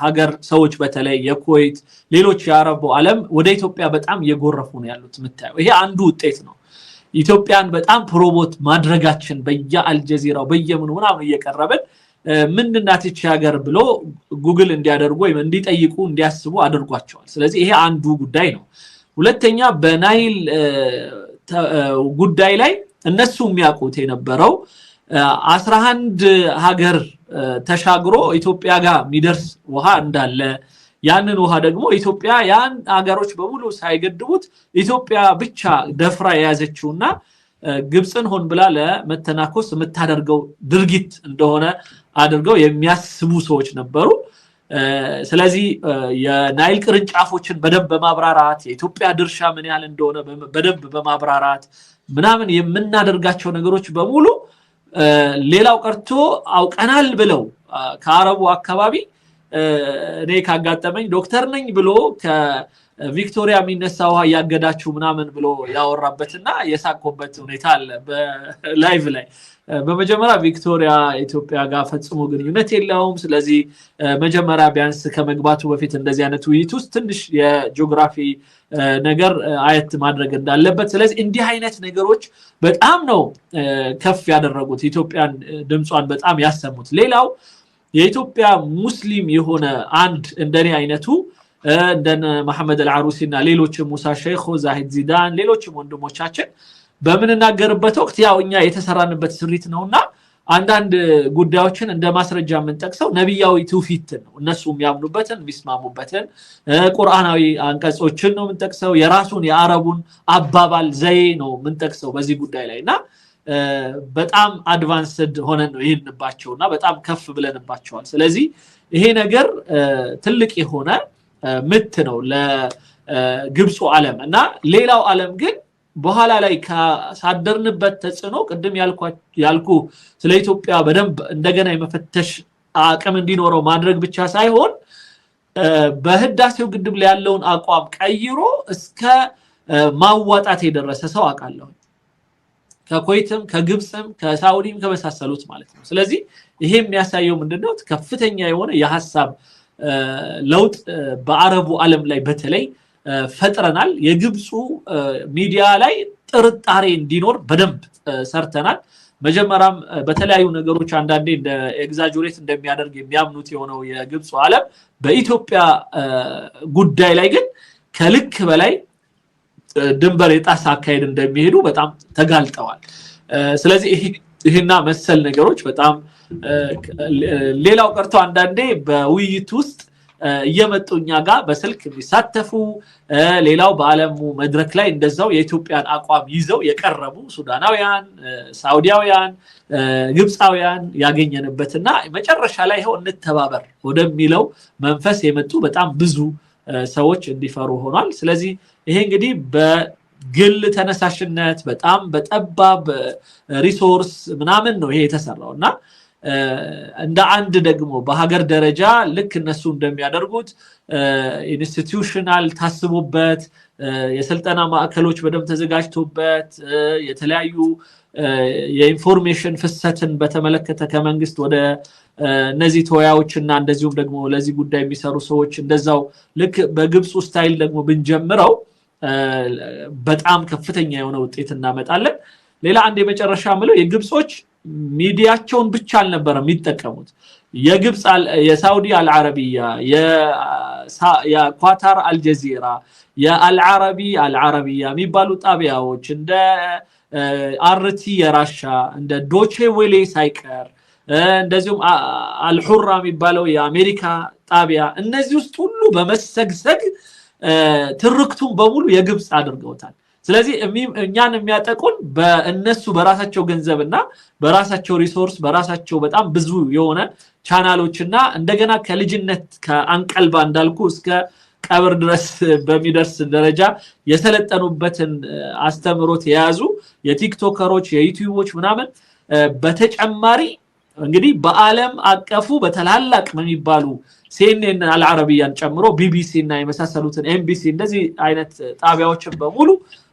ሀገር ሰዎች፣ በተለይ የኩዌት፣ ሌሎች የአረቡ ዓለም ወደ ኢትዮጵያ በጣም እየጎረፉ ነው ያሉት የምታየው። ይሄ አንዱ ውጤት ነው። ኢትዮጵያን በጣም promote ማድረጋችን፣ በየአልጀዚራው በየምኑ ምናምን እየቀረብን ምንድናት ይቺ ሀገር ብሎ ጉግል እንዲያደርጉ ወይም እንዲጠይቁ፣ እንዲያስቡ አድርጓቸዋል። ስለዚህ ይሄ አንዱ ጉዳይ ነው። ሁለተኛ በናይል ጉዳይ ላይ እነሱ የሚያውቁት የነበረው 11 ሀገር ተሻግሮ ኢትዮጵያ ጋር የሚደርስ ውሃ እንዳለ፣ ያንን ውሃ ደግሞ ኢትዮጵያ ያን ሀገሮች በሙሉ ሳይገድቡት ኢትዮጵያ ብቻ ደፍራ የያዘችውና ግብፅን ሆን ብላ ለመተናኮስ የምታደርገው ድርጊት እንደሆነ አድርገው የሚያስቡ ሰዎች ነበሩ። ስለዚህ የናይል ቅርንጫፎችን በደንብ በማብራራት፣ የኢትዮጵያ ድርሻ ምን ያህል እንደሆነ በደንብ በማብራራት ምናምን የምናደርጋቸው ነገሮች በሙሉ፣ ሌላው ቀርቶ አውቀናል ብለው ከአረቡ አካባቢ እኔ ካጋጠመኝ ዶክተር ነኝ ብሎ ከቪክቶሪያ የሚነሳ ውሃ እያገዳችሁ ምናምን ብሎ ያወራበትና የሳቆበት ሁኔታ አለ በ live ላይ። በመጀመሪያ ቪክቶሪያ ኢትዮጵያ ጋር ፈጽሞ ግንኙነት የለውም። ስለዚህ መጀመሪያ ቢያንስ ከመግባቱ በፊት እንደዚህ አይነት ውይይት ውስጥ ትንሽ የጂኦግራፊ ነገር አየት ማድረግ እንዳለበት። ስለዚህ እንዲህ አይነት ነገሮች በጣም ነው ከፍ ያደረጉት፣ ኢትዮጵያን ድምጿን በጣም ያሰሙት። ሌላው የኢትዮጵያ ሙስሊም የሆነ አንድ እንደኔ አይነቱ፣ እንደነ መሐመድ አልዓሩሲ እና ሌሎችም፣ ሙሳ ሼኾ፣ ዛሂድ ዚዳን፣ ሌሎችም ወንድሞቻችን በምንናገርበት ወቅት ያው እኛ የተሰራንበት ስሪት ነውና አንዳንድ ጉዳዮችን እንደ ማስረጃ የምንጠቅሰው ነቢያዊ ትውፊትን ነው። እነሱ የሚያምኑበትን፣ የሚስማሙበትን ቁርአናዊ አንቀጾችን ነው የምንጠቅሰው። የራሱን የአረቡን አባባል ዘዬ ነው የምንጠቅሰው በዚህ ጉዳይ ላይ። እና በጣም advanced ሆነን ነው የሄድንባቸው እና በጣም ከፍ ብለንባቸዋል። ስለዚህ ይሄ ነገር ትልቅ የሆነ ምት ነው ለግብፁ ዓለም። እና ሌላው ዓለም ግን በኋላ ላይ ካሳደርንበት ተጽዕኖ፣ ቅድም ያልኩ ስለ ኢትዮጵያ በደንብ እንደገና የመፈተሽ አቅም እንዲኖረው ማድረግ ብቻ ሳይሆን በህዳሴው ግድብ ላይ ያለውን አቋም ቀይሮ እስከ ማዋጣት የደረሰ ሰው አውቃለሁ። ከኩዌትም፣ ከግብፅም፣ ከሳውዲም ከመሳሰሉት ማለት ነው። ስለዚህ ይሄ የሚያሳየው ምንድነው? ከፍተኛ የሆነ የሀሳብ ለውጥ በአረቡ ዓለም ላይ በተለይ ፈጥረናል። የግብፁ ሚዲያ ላይ ጥርጣሬ እንዲኖር በደንብ ሰርተናል። መጀመሪያም በተለያዩ ነገሮች አንዳንዴ እንደ exaggerate እንደሚያደርግ የሚያምኑት የሆነው የግብፁ ዓለም በኢትዮጵያ ጉዳይ ላይ ግን ከልክ በላይ ድንበር የጣሰ አካሄድ እንደሚሄዱ በጣም ተጋልጠዋል። ስለዚህ ይህና መሰል ነገሮች በጣም፣ ሌላው ቀርቶ አንዳንዴ በውይይት ውስጥ እየመጡ እኛ ጋር በስልክ የሚሳተፉ፣ ሌላው በዓለሙ መድረክ ላይ እንደዛው የኢትዮጵያን አቋም ይዘው የቀረቡ ሱዳናውያን፣ ሳውዲያውያን፣ ግብፃውያን ያገኘንበትና መጨረሻ ላይ ይኸው እንተባበር ወደሚለው መንፈስ የመጡ በጣም ብዙ ሰዎች እንዲፈሩ ሆኗል። ስለዚህ ይሄ እንግዲህ በግል ተነሳሽነት በጣም በጠባብ resource ምናምን ነው ይሄ የተሰራው። እና እንደ አንድ ደግሞ በሀገር ደረጃ ልክ እነሱ እንደሚያደርጉት institutional ታስቦበት፣ የስልጠና ማዕከሎች በደንብ ተዘጋጅቶበት፣ የተለያዩ የ information ፍሰትን በተመለከተ ከመንግስት ወደ እነዚህ ተወያዮች እና እንደዚሁም ደግሞ ለዚህ ጉዳይ የሚሰሩ ሰዎች እንደዛው ልክ በግብፁ style ደግሞ ብንጀምረው በጣም ከፍተኛ የሆነ ውጤት እናመጣለን። ሌላ አንድ የመጨረሻ ምለው የግብጾች ሚዲያቸውን ብቻ አልነበረም የሚጠቀሙት። የግብፅ፣ የሳውዲ አልዓረቢያ፣ የኳታር አልጀዚራ፣ የአልዓረቢ አልዓረቢያ የሚባሉ ጣቢያዎች፣ እንደ አርቲ የራሻ፣ እንደ ዶቼ ዌሌ ሳይቀር፣ እንደዚሁም አልሑራ የሚባለው የአሜሪካ ጣቢያ፣ እነዚህ ውስጥ ሁሉ በመሰግሰግ ትርክቱን በሙሉ የግብፅ አድርገውታል። ስለዚህ እኛን የሚያጠቁን በእነሱ በራሳቸው ገንዘብና በራሳቸው resource፣ በራሳቸው በጣም ብዙ የሆነ ቻናሎች እና እንደገና ከልጅነት ከአንቀልባ እንዳልኩ እስከ ቀብር ድረስ በሚደርስ ደረጃ የሰለጠኑበትን አስተምሮት የያዙ የቲክቶከሮች፣ የዩቲዩቦች ምናምን፣ በተጨማሪ እንግዲህ በዓለም አቀፉ በታላላቅ በሚባሉ ሲኤንኤን፣ አልዓረቢያን ጨምሮ ቢቢሲ እና የመሳሰሉትን፣ ኤምቢሲ፣ እንደዚህ አይነት ጣቢያዎችን በሙሉ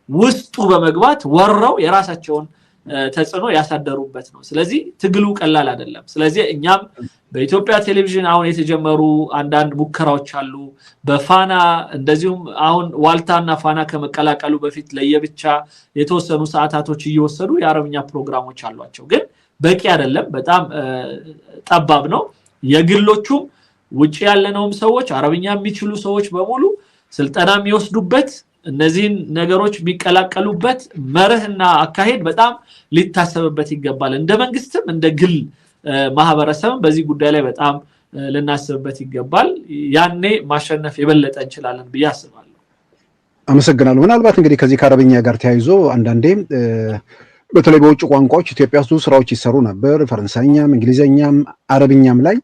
ውስጡ በመግባት ወረው የራሳቸውን ተጽዕኖ ያሳደሩበት ነው። ስለዚህ ትግሉ ቀላል አይደለም። ስለዚህ እኛም በኢትዮጵያ ቴሌቪዥን አሁን የተጀመሩ አንዳንድ ሙከራዎች አሉ። በፋና እንደዚሁም አሁን ዋልታና ፋና ከመቀላቀሉ በፊት ለየብቻ የተወሰኑ ሰዓታቶች እየወሰዱ የአረብኛ ፕሮግራሞች አሏቸው። ግን በቂ አይደለም። በጣም ጠባብ ነው። የግሎቹም ውጭ ያለነውም ሰዎች፣ አረብኛ የሚችሉ ሰዎች በሙሉ ስልጠና የሚወስዱበት፣ እነዚህን ነገሮች የሚቀላቀሉበት መርህና አካሄድ በጣም ሊታሰብበት ይገባል። እንደ መንግስትም እንደ ግል ማህበረሰብም በዚህ ጉዳይ ላይ በጣም ልናስብበት ይገባል። ያኔ ማሸነፍ የበለጠ እንችላለን ብዬ አስባለሁ። አመሰግናለሁ። ምናልባት እንግዲህ ከዚህ ከአረብኛ ጋር ተያይዞ አንዳንዴ በተለይ በውጭ ቋንቋዎች ኢትዮጵያ ውስጥ ብዙ ስራዎች ይሰሩ ነበር። ፈረንሳይኛም፣ እንግሊዘኛም፣ አረብኛም ላይ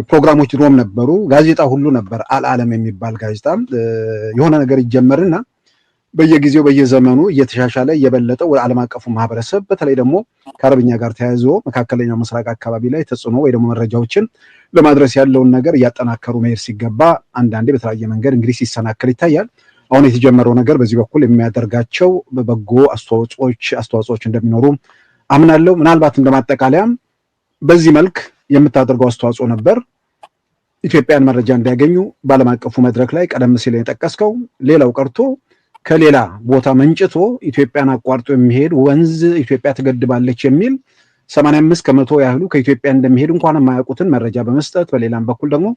ፕሮግራሞች ድሮም ነበሩ። ጋዜጣ ሁሉ ነበር፣ አልዓለም የሚባል ጋዜጣ። የሆነ ነገር ይጀመርና በየጊዜው በየዘመኑ እየተሻሻለ እየበለጠ ወደ ዓለም አቀፉ ማህበረሰብ፣ በተለይ ደግሞ ከአረብኛ ጋር ተያይዞ መካከለኛው ምስራቅ አካባቢ ላይ ተጽዕኖ ወይ ደግሞ መረጃዎችን ለማድረስ ያለውን ነገር እያጠናከሩ መሄድ ሲገባ አንዳንዴ በተለያየ መንገድ እንግዲህ ሲሰናከል ይታያል። አሁን የተጀመረው ነገር በዚህ በኩል የሚያደርጋቸው በጎ አስተዋጽኦች እንደሚኖሩ አምናለሁ። ምናልባት እንደማጠቃለያም በዚህ መልክ የምታደርገው አስተዋጽኦ ነበር ኢትዮጵያን መረጃ እንዲያገኙ በዓለም አቀፉ መድረክ ላይ ቀደም ሲል የጠቀስከው፣ ሌላው ቀርቶ ከሌላ ቦታ መንጭቶ ኢትዮጵያን አቋርጦ የሚሄድ ወንዝ ኢትዮጵያ ትገድባለች የሚል፣ 85% ያህሉ ከኢትዮጵያ እንደሚሄድ እንኳን የማያውቁትን መረጃ በመስጠት፣ በሌላም በኩል ደግሞ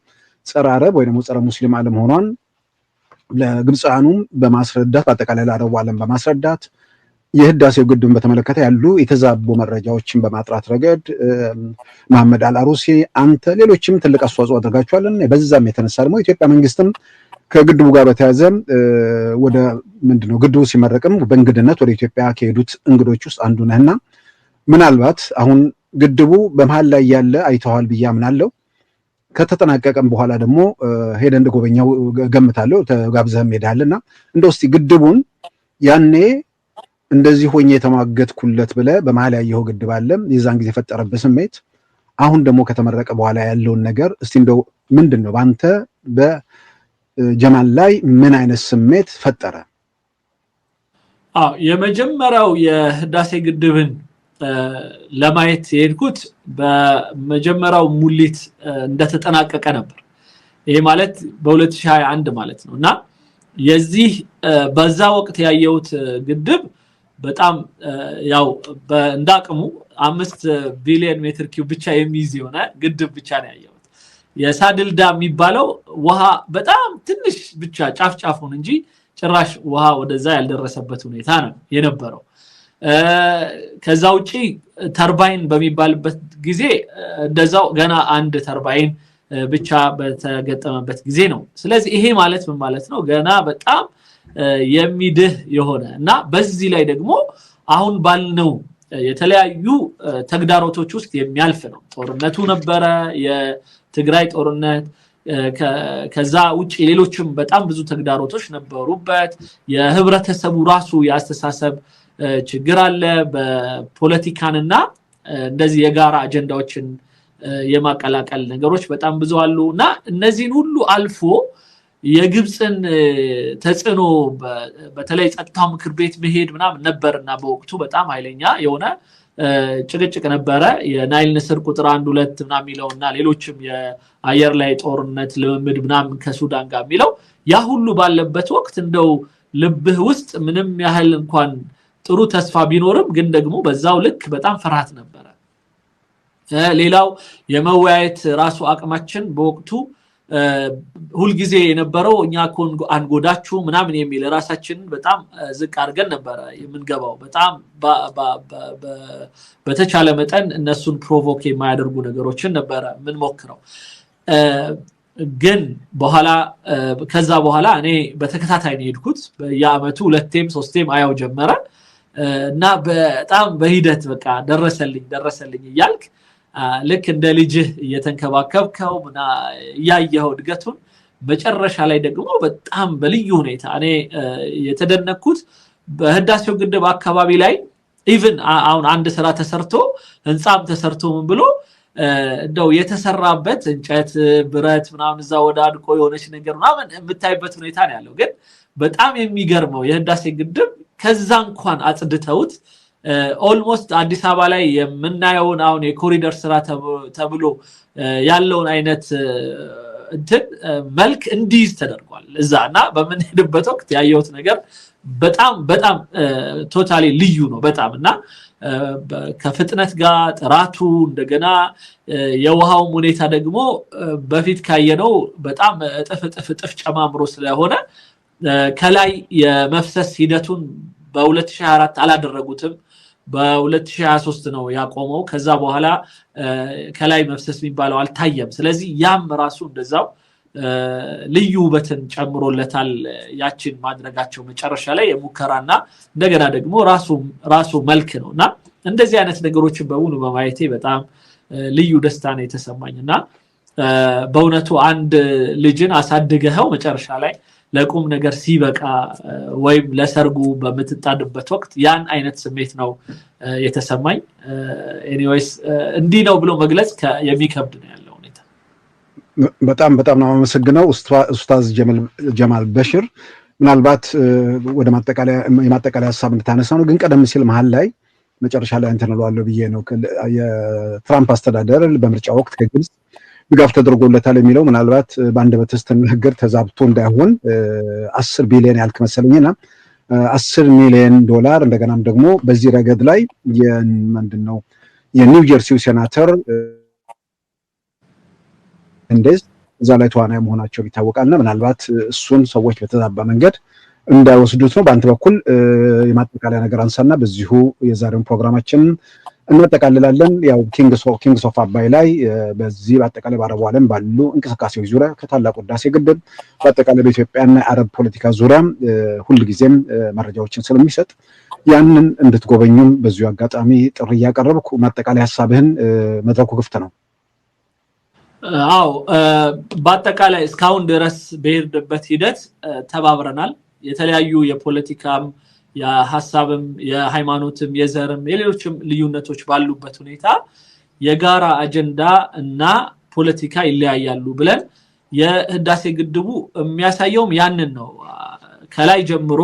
ጸረ አረብ ወይ ደግሞ ጸረ ሙስሊም አለመሆኗን ለግብፃውያኑም በማስረዳት፣ በአጠቃላይ ለአረቡ ዓለም በማስረዳት፣ የህዳሴው ግድብን በተመለከተ ያሉ የተዛቡ መረጃዎችን በማጥራት ረገድ መሐመድ አልአሩሲ፣ አንተ፣ ሌሎችም ትልቅ አስተዋጽኦ አድርጋችኋል። በዛም የተነሳ ደግሞ የኢትዮጵያ መንግስትም ከግድቡ ጋር በተያያዘ ወደ ምንድነው ግድቡ ሲመረቅም በእንግድነት ወደ ኢትዮጵያ ከሄዱት እንግዶች ውስጥ አንዱ ነህና ምናልባት አሁን ግድቡ በመሀል ላይ ያለ አይተዋል ብዬ አምናለሁ። ከተጠናቀቀም በኋላ ደግሞ ሄደህ እንደጎበኘው ገምታለሁ። ተጋብዘህም ሄደሃልና እንደው እስቲ ግድቡን ያኔ እንደዚህ ሆኜ የተሟገትኩለት ብለህ በመሀል ያየኸው ግድብ አለ። የዛን ጊዜ የፈጠረብህ ስሜት፣ አሁን ደግሞ ከተመረቀ በኋላ ያለውን ነገር እስቲ እንደው ምንድን ነው፣ በአንተ በጀማል ላይ ምን አይነት ስሜት ፈጠረ? አዎ፣ የመጀመሪያው የህዳሴ ግድብን ለማየት የሄድኩት በመጀመሪያው ሙሊት እንደተጠናቀቀ ነበር። ይሄ ማለት በ2021 ማለት ነው። እና የዚህ በዛ ወቅት ያየሁት ግድብ በጣም ያው እንዳቅሙ 5 ቢሊዮን ሜትር ኪዩብ ብቻ የሚይዝ የሆነ ግድብ ብቻ ነው ያየሁት። የ saddle dam የሚባለው ውሃ በጣም ትንሽ ብቻ ጫፍ ጫፉን እንጂ ጭራሽ ውሃ ወደዛ ያልደረሰበት ሁኔታ ነው የነበረው። ከዛ ውጪ ተርባይን በሚባልበት ጊዜ እንደዛው ገና አንድ ተርባይን ብቻ በተገጠመበት ጊዜ ነው። ስለዚህ ይሄ ማለት ምን ማለት ነው? ገና በጣም የሚድህ የሆነ እና በዚህ ላይ ደግሞ አሁን ባልነው የተለያዩ ተግዳሮቶች ውስጥ የሚያልፍ ነው። ጦርነቱ ነበረ፣ የትግራይ ጦርነት። ከዛ ውጭ ሌሎችም በጣም ብዙ ተግዳሮቶች ነበሩበት። የህብረተሰቡ ራሱ የአስተሳሰብ ችግር አለ። በፖለቲካንና እንደዚህ የጋራ አጀንዳዎችን የማቀላቀል ነገሮች በጣም ብዙ አሉ። እና እነዚህን ሁሉ አልፎ የግብፅን ተጽዕኖ በተለይ ጸጥታው ምክር ቤት መሄድ ምናምን ነበር እና በወቅቱ በጣም ኃይለኛ የሆነ ጭቅጭቅ ነበረ። የናይል ንስር ቁጥር አንድ ሁለት ምናምን የሚለው እና ሌሎችም የአየር ላይ ጦርነት ልምምድ ምናምን ከሱዳን ጋር የሚለው፣ ያ ሁሉ ባለበት ወቅት እንደው ልብህ ውስጥ ምንም ያህል እንኳን ጥሩ ተስፋ ቢኖርም ግን ደግሞ በዛው ልክ በጣም ፍርሃት ነበረ። ሌላው የመወያየት ራሱ አቅማችን በወቅቱ ሁልጊዜ የነበረው እኛ እኮ አንጎዳችሁ ምናምን የሚል፣ ራሳችንን በጣም ዝቅ አድርገን ነበረ የምንገባው። በጣም በተቻለ መጠን እነሱን provoke የማያደርጉ ነገሮችን ነበረ የምንሞክረው። ግን በኋላ ከዛ በኋላ እኔ በተከታታይ ነው የሄድኩት። በየአመቱ ሁለቴም ሶስቴም አያው ጀመረ እና በጣም በሂደት በቃ ደረሰልኝ ደረሰልኝ እያልክ ልክ እንደ ልጅህ እየተንከባከብከው ምና እያየኸው እድገቱን፣ መጨረሻ ላይ ደግሞ በጣም በልዩ ሁኔታ እኔ የተደነቅኩት በህዳሴው ግድብ አካባቢ ላይ even አሁን አንድ ስራ ተሰርቶ፣ ህንፃም ተሰርቶ፣ ምን ብሎ እንደው የተሰራበት እንጨት ብረት ምናምን እዛ ወዳድቆ የሆነች ነገር ምናምን የምታይበት ሁኔታ ነው ያለው። ግን በጣም የሚገርመው የህዳሴ ግድብ ከዛ እንኳን አጽድተውት almost አዲስ አበባ ላይ የምናየውን አሁን የኮሪደር ስራ ተብሎ ያለውን አይነት እንትን መልክ እንዲይዝ ተደርጓል እዛ። እና በምንሄድበት ወቅት ያየሁት ነገር በጣም በጣም totally ልዩ ነው በጣም። እና ከፍጥነት ጋር ጥራቱ፣ እንደገና የውሃውም ሁኔታ ደግሞ በፊት ካየነው በጣም እጥፍ እጥፍ እጥፍ ጨማምሮ ስለሆነ ከላይ የመፍሰስ ሂደቱን በ2024 አላደረጉትም። በ2023 ነው ያቆመው። ከዛ በኋላ ከላይ መፍሰስ የሚባለው አልታየም። ስለዚህ ያም ራሱ እንደዛው ልዩ ውበትን ጨምሮለታል። ያችን ማድረጋቸው መጨረሻ ላይ የሙከራና እንደገና ደግሞ ራሱ መልክ ነው እና እንደዚህ አይነት ነገሮችን በሙሉ በማየቴ በጣም ልዩ ደስታ ነው የተሰማኝ። እና በእውነቱ አንድ ልጅን አሳድገኸው መጨረሻ ላይ ለቁም ነገር ሲበቃ ወይም ለሰርጉ በምትጣድበት ወቅት ያን አይነት ስሜት ነው የተሰማኝ። Anyways፣ እንዲህ ነው ብሎ መግለጽ የሚከብድ ነው ያለው ሁኔታ። በጣም በጣም ነው አመሰግነው ኡስታዝ ጀማል በሽር። ምናልባት ወደ የማጠቃለያ ሀሳብ እንድታነሳ ነው፣ ግን ቀደም ሲል መሀል ላይ መጨረሻ ላይ እንትን እለዋለሁ ብዬ ነው። የትራምፕ አስተዳደር በምርጫ ወቅት ከግብፅ ድጋፍ ተደርጎለታል የሚለው ምናልባት በአንደበትህ ስትናገር ተዛብቶ እንዳይሆን፣ 10 ቢሊዮን ያልክ መሰለኝና 10 ሚሊዮን ዶላር፣ እንደገናም ደግሞ በዚህ ረገድ ላይ ምንድን ነው የኒው ጀርሲው ሴናተር ሜኔንዴዝ እዛ ላይ ተዋናይ መሆናቸው ይታወቃልና ምናልባት እሱን ሰዎች በተዛባ መንገድ እንዳይወስዱት ነው። በአንተ በኩል የማጠቃለያ ነገር አንሳና በዚሁ የዛሬውን ፕሮግራማችን እናጠቃልላለን። ያው Kings of አባይ ላይ በዚህ በአጠቃላይ በአረቡ ዓለም ባሉ እንቅስቃሴዎች ዙሪያ፣ ከታላቁ ህዳሴ ግድብ፣ በአጠቃላይ በኢትዮጵያና የአረብ ፖለቲካ ዙሪያ ሁልጊዜም መረጃዎችን ስለሚሰጥ ያንን እንድትጎበኙም በዚሁ አጋጣሚ ጥሪ እያቀረብኩ ማጠቃለያ ሀሳብህን፣ መድረኩ ክፍት ነው። አዎ፣ በአጠቃላይ እስካሁን ድረስ በሄድንበት ሂደት ተባብረናል። የተለያዩ የፖለቲካም፣ የሀሳብም፣ የሃይማኖትም፣ የዘርም፣ የሌሎችም ልዩነቶች ባሉበት ሁኔታ የጋራ አጀንዳ እና ፖለቲካ ይለያያሉ ብለን የህዳሴ ግድቡ የሚያሳየውም ያንን ነው። ከላይ ጀምሮ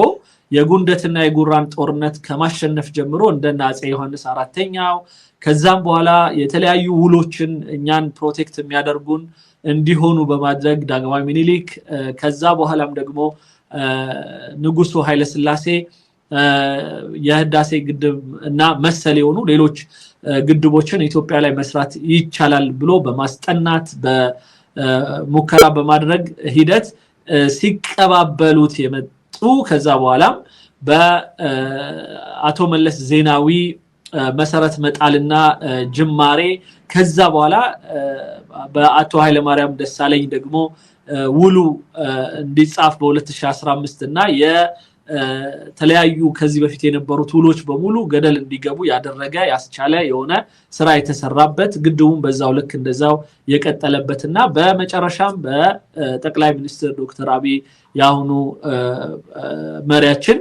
የጉንደትና የጉራን ጦርነት ከማሸነፍ ጀምሮ እንደነ አፄ ዮሐንስ አራተኛው፣ ከዛም በኋላ የተለያዩ ውሎችን እኛን protect የሚያደርጉን እንዲሆኑ በማድረግ ዳግማዊ ምኒልክ፣ ከዛ በኋላም ደግሞ ንጉሱ ኃይለስላሴ የህዳሴ ግድብ እና መሰል የሆኑ ሌሎች ግድቦችን ኢትዮጵያ ላይ መስራት ይቻላል ብሎ በማስጠናት፣ በሙከራ በማድረግ ሂደት ሲቀባበሉት የመጡ፣ ከዛ በኋላም በአቶ መለስ ዜናዊ መሰረት መጣልና ጅማሬ፣ ከዛ በኋላ በአቶ ኃይለማርያም ደሳለኝ ደግሞ ውሉ እንዲጻፍ በ2015 እና የተለያዩ ከዚህ በፊት የነበሩት ውሎች በሙሉ ገደል እንዲገቡ ያደረገ፣ ያስቻለ የሆነ ስራ የተሰራበት፣ ግድቡም በዛው ልክ እንደዛው የቀጠለበት እና በመጨረሻም በጠቅላይ ሚኒስትር ዶክተር አብይ፣ የአሁኑ መሪያችን፣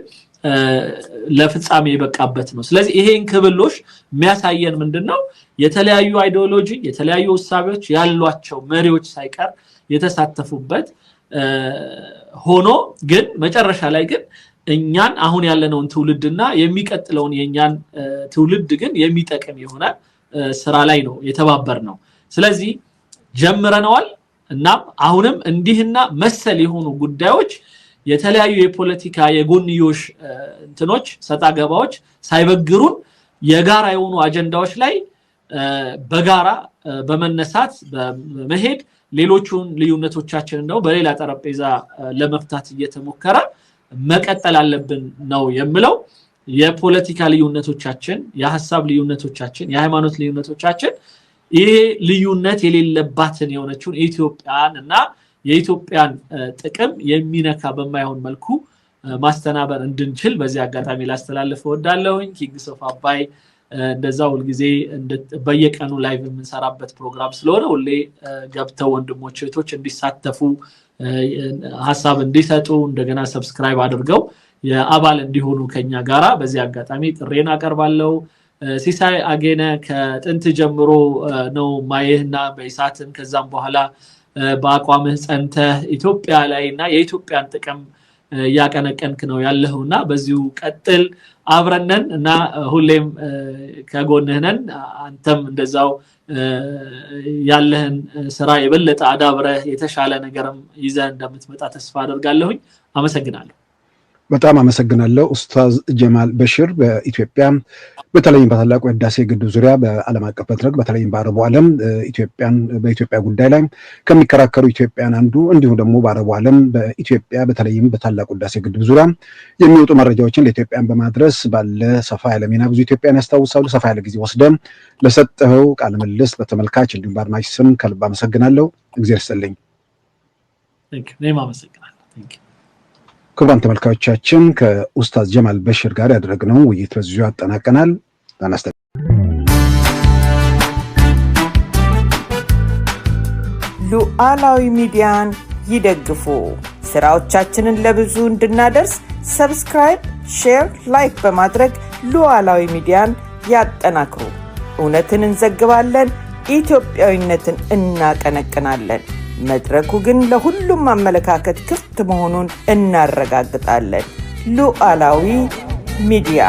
ለፍጻሜ የበቃበት ነው። ስለዚህ ይሄ እንክብሎሽ የሚያሳየን ምንድን ነው? የተለያዩ ideology፣ የተለያዩ እሳቤዎች ያሏቸው መሪዎች ሳይቀር የተሳተፉበት ሆኖ ግን መጨረሻ ላይ ግን እኛን አሁን ያለነውን ትውልድና የሚቀጥለውን የእኛን ትውልድ ግን የሚጠቅም የሆነ ስራ ላይ ነው የተባበርነው። ስለዚህ ጀምረነዋል። እናም አሁንም እንዲህና መሰል የሆኑ ጉዳዮች የተለያዩ የፖለቲካ የጎንዮሽ እንትኖች፣ ሰጣ ገባዎች ሳይበግሩን የጋራ የሆኑ አጀንዳዎች ላይ በጋራ በመነሳት በመሄድ፣ ሌሎቹን ልዩነቶቻችንን ደግሞ በሌላ ጠረጴዛ ለመፍታት እየተሞከረ መቀጠል አለብን ነው የምለው። የፖለቲካ ልዩነቶቻችን፣ የሀሳብ ልዩነቶቻችን፣ የሃይማኖት ልዩነቶቻችን ይሄ ልዩነት የሌለባትን የሆነችውን ኢትዮጵያን እና የኢትዮጵያን ጥቅም የሚነካ በማይሆን መልኩ ማስተናበር እንድንችል በዚህ አጋጣሚ ላስተላልፍ እወዳለሁኝ። Kings of አባይ እንደዛ ሁልጊዜ በየቀኑ live የምንሰራበት ፕሮግራም ስለሆነ ሁሌ ገብተው ወንድሞች እህቶች እንዲሳተፉ፣ ሀሳብ እንዲሰጡ፣ እንደገና subscribe አድርገው የአባል እንዲሆኑ ከኛ ጋራ በዚህ አጋጣሚ ጥሪዬን አቀርባለሁ። ሲሳይ አጌነ፣ ከጥንት ጀምሮ ነው ማየህና በኢሳትም ከዛም በኋላ በአቋምህ ጸንተህ ኢትዮጵያ ላይ እና የኢትዮጵያን ጥቅም እያቀነቀንክ ነው ያለኸው እና በዚሁ ቀጥል። አብረን ነን እና ሁሌም ከጎንህ ነን። አንተም እንደዛው ያለህን ስራ የበለጠ አዳብረህ የተሻለ ነገርም ይዘህ እንደምትመጣ ተስፋ አደርጋለሁኝ። አመሰግናለሁ። በጣም አመሰግናለሁ ኡስታዝ ጀማል በሽር። በኢትዮጵያ በተለይም በታላቁ የህዳሴ ግድብ ዙሪያ በዓለም አቀፍ መድረክ፣ በተለይም በአረቡ ዓለም ኢትዮጵያን በኢትዮጵያ ጉዳይ ላይ ከሚከራከሩ ኢትዮጵያን አንዱ፣ እንዲሁም ደግሞ በአረቡ ዓለም በኢትዮጵያ በተለይም በታላቁ ህዳሴ ግድብ ዙሪያ የሚወጡ መረጃዎችን ለኢትዮጵያን በማድረስ ባለ ሰፋ ያለ ሚና ብዙ ኢትዮጵያን ያስታውሳሉ። ሰፋ ያለ ጊዜ ወስደን ለሰጠኸው ቃለ ምልልስ በተመልካች እንዲሁም በአድማጭ ስም ከልብ አመሰግናለሁ። እግዚአብሔር ይስጥልኝ። እኔም አመሰግናለሁ። ክቡራን ተመልካቾቻችን፣ ከኡስታዝ ጀማል በሽር ጋር ያደረግነው ውይይት በዚሁ ያጠናቀናል። ጤና ሉዓላዊ ሚዲያን ይደግፉ። ስራዎቻችንን ለብዙ እንድናደርስ subscribe፣ share፣ like በማድረግ ሉዓላዊ ሚዲያን ያጠናክሩ። እውነትን እንዘግባለን፣ ኢትዮጵያዊነትን እናቀነቅናለን። መድረኩ ግን ለሁሉም አመለካከት ክፍት መሆኑን እናረጋግጣለን። ሉዓላዊ ሚዲያ።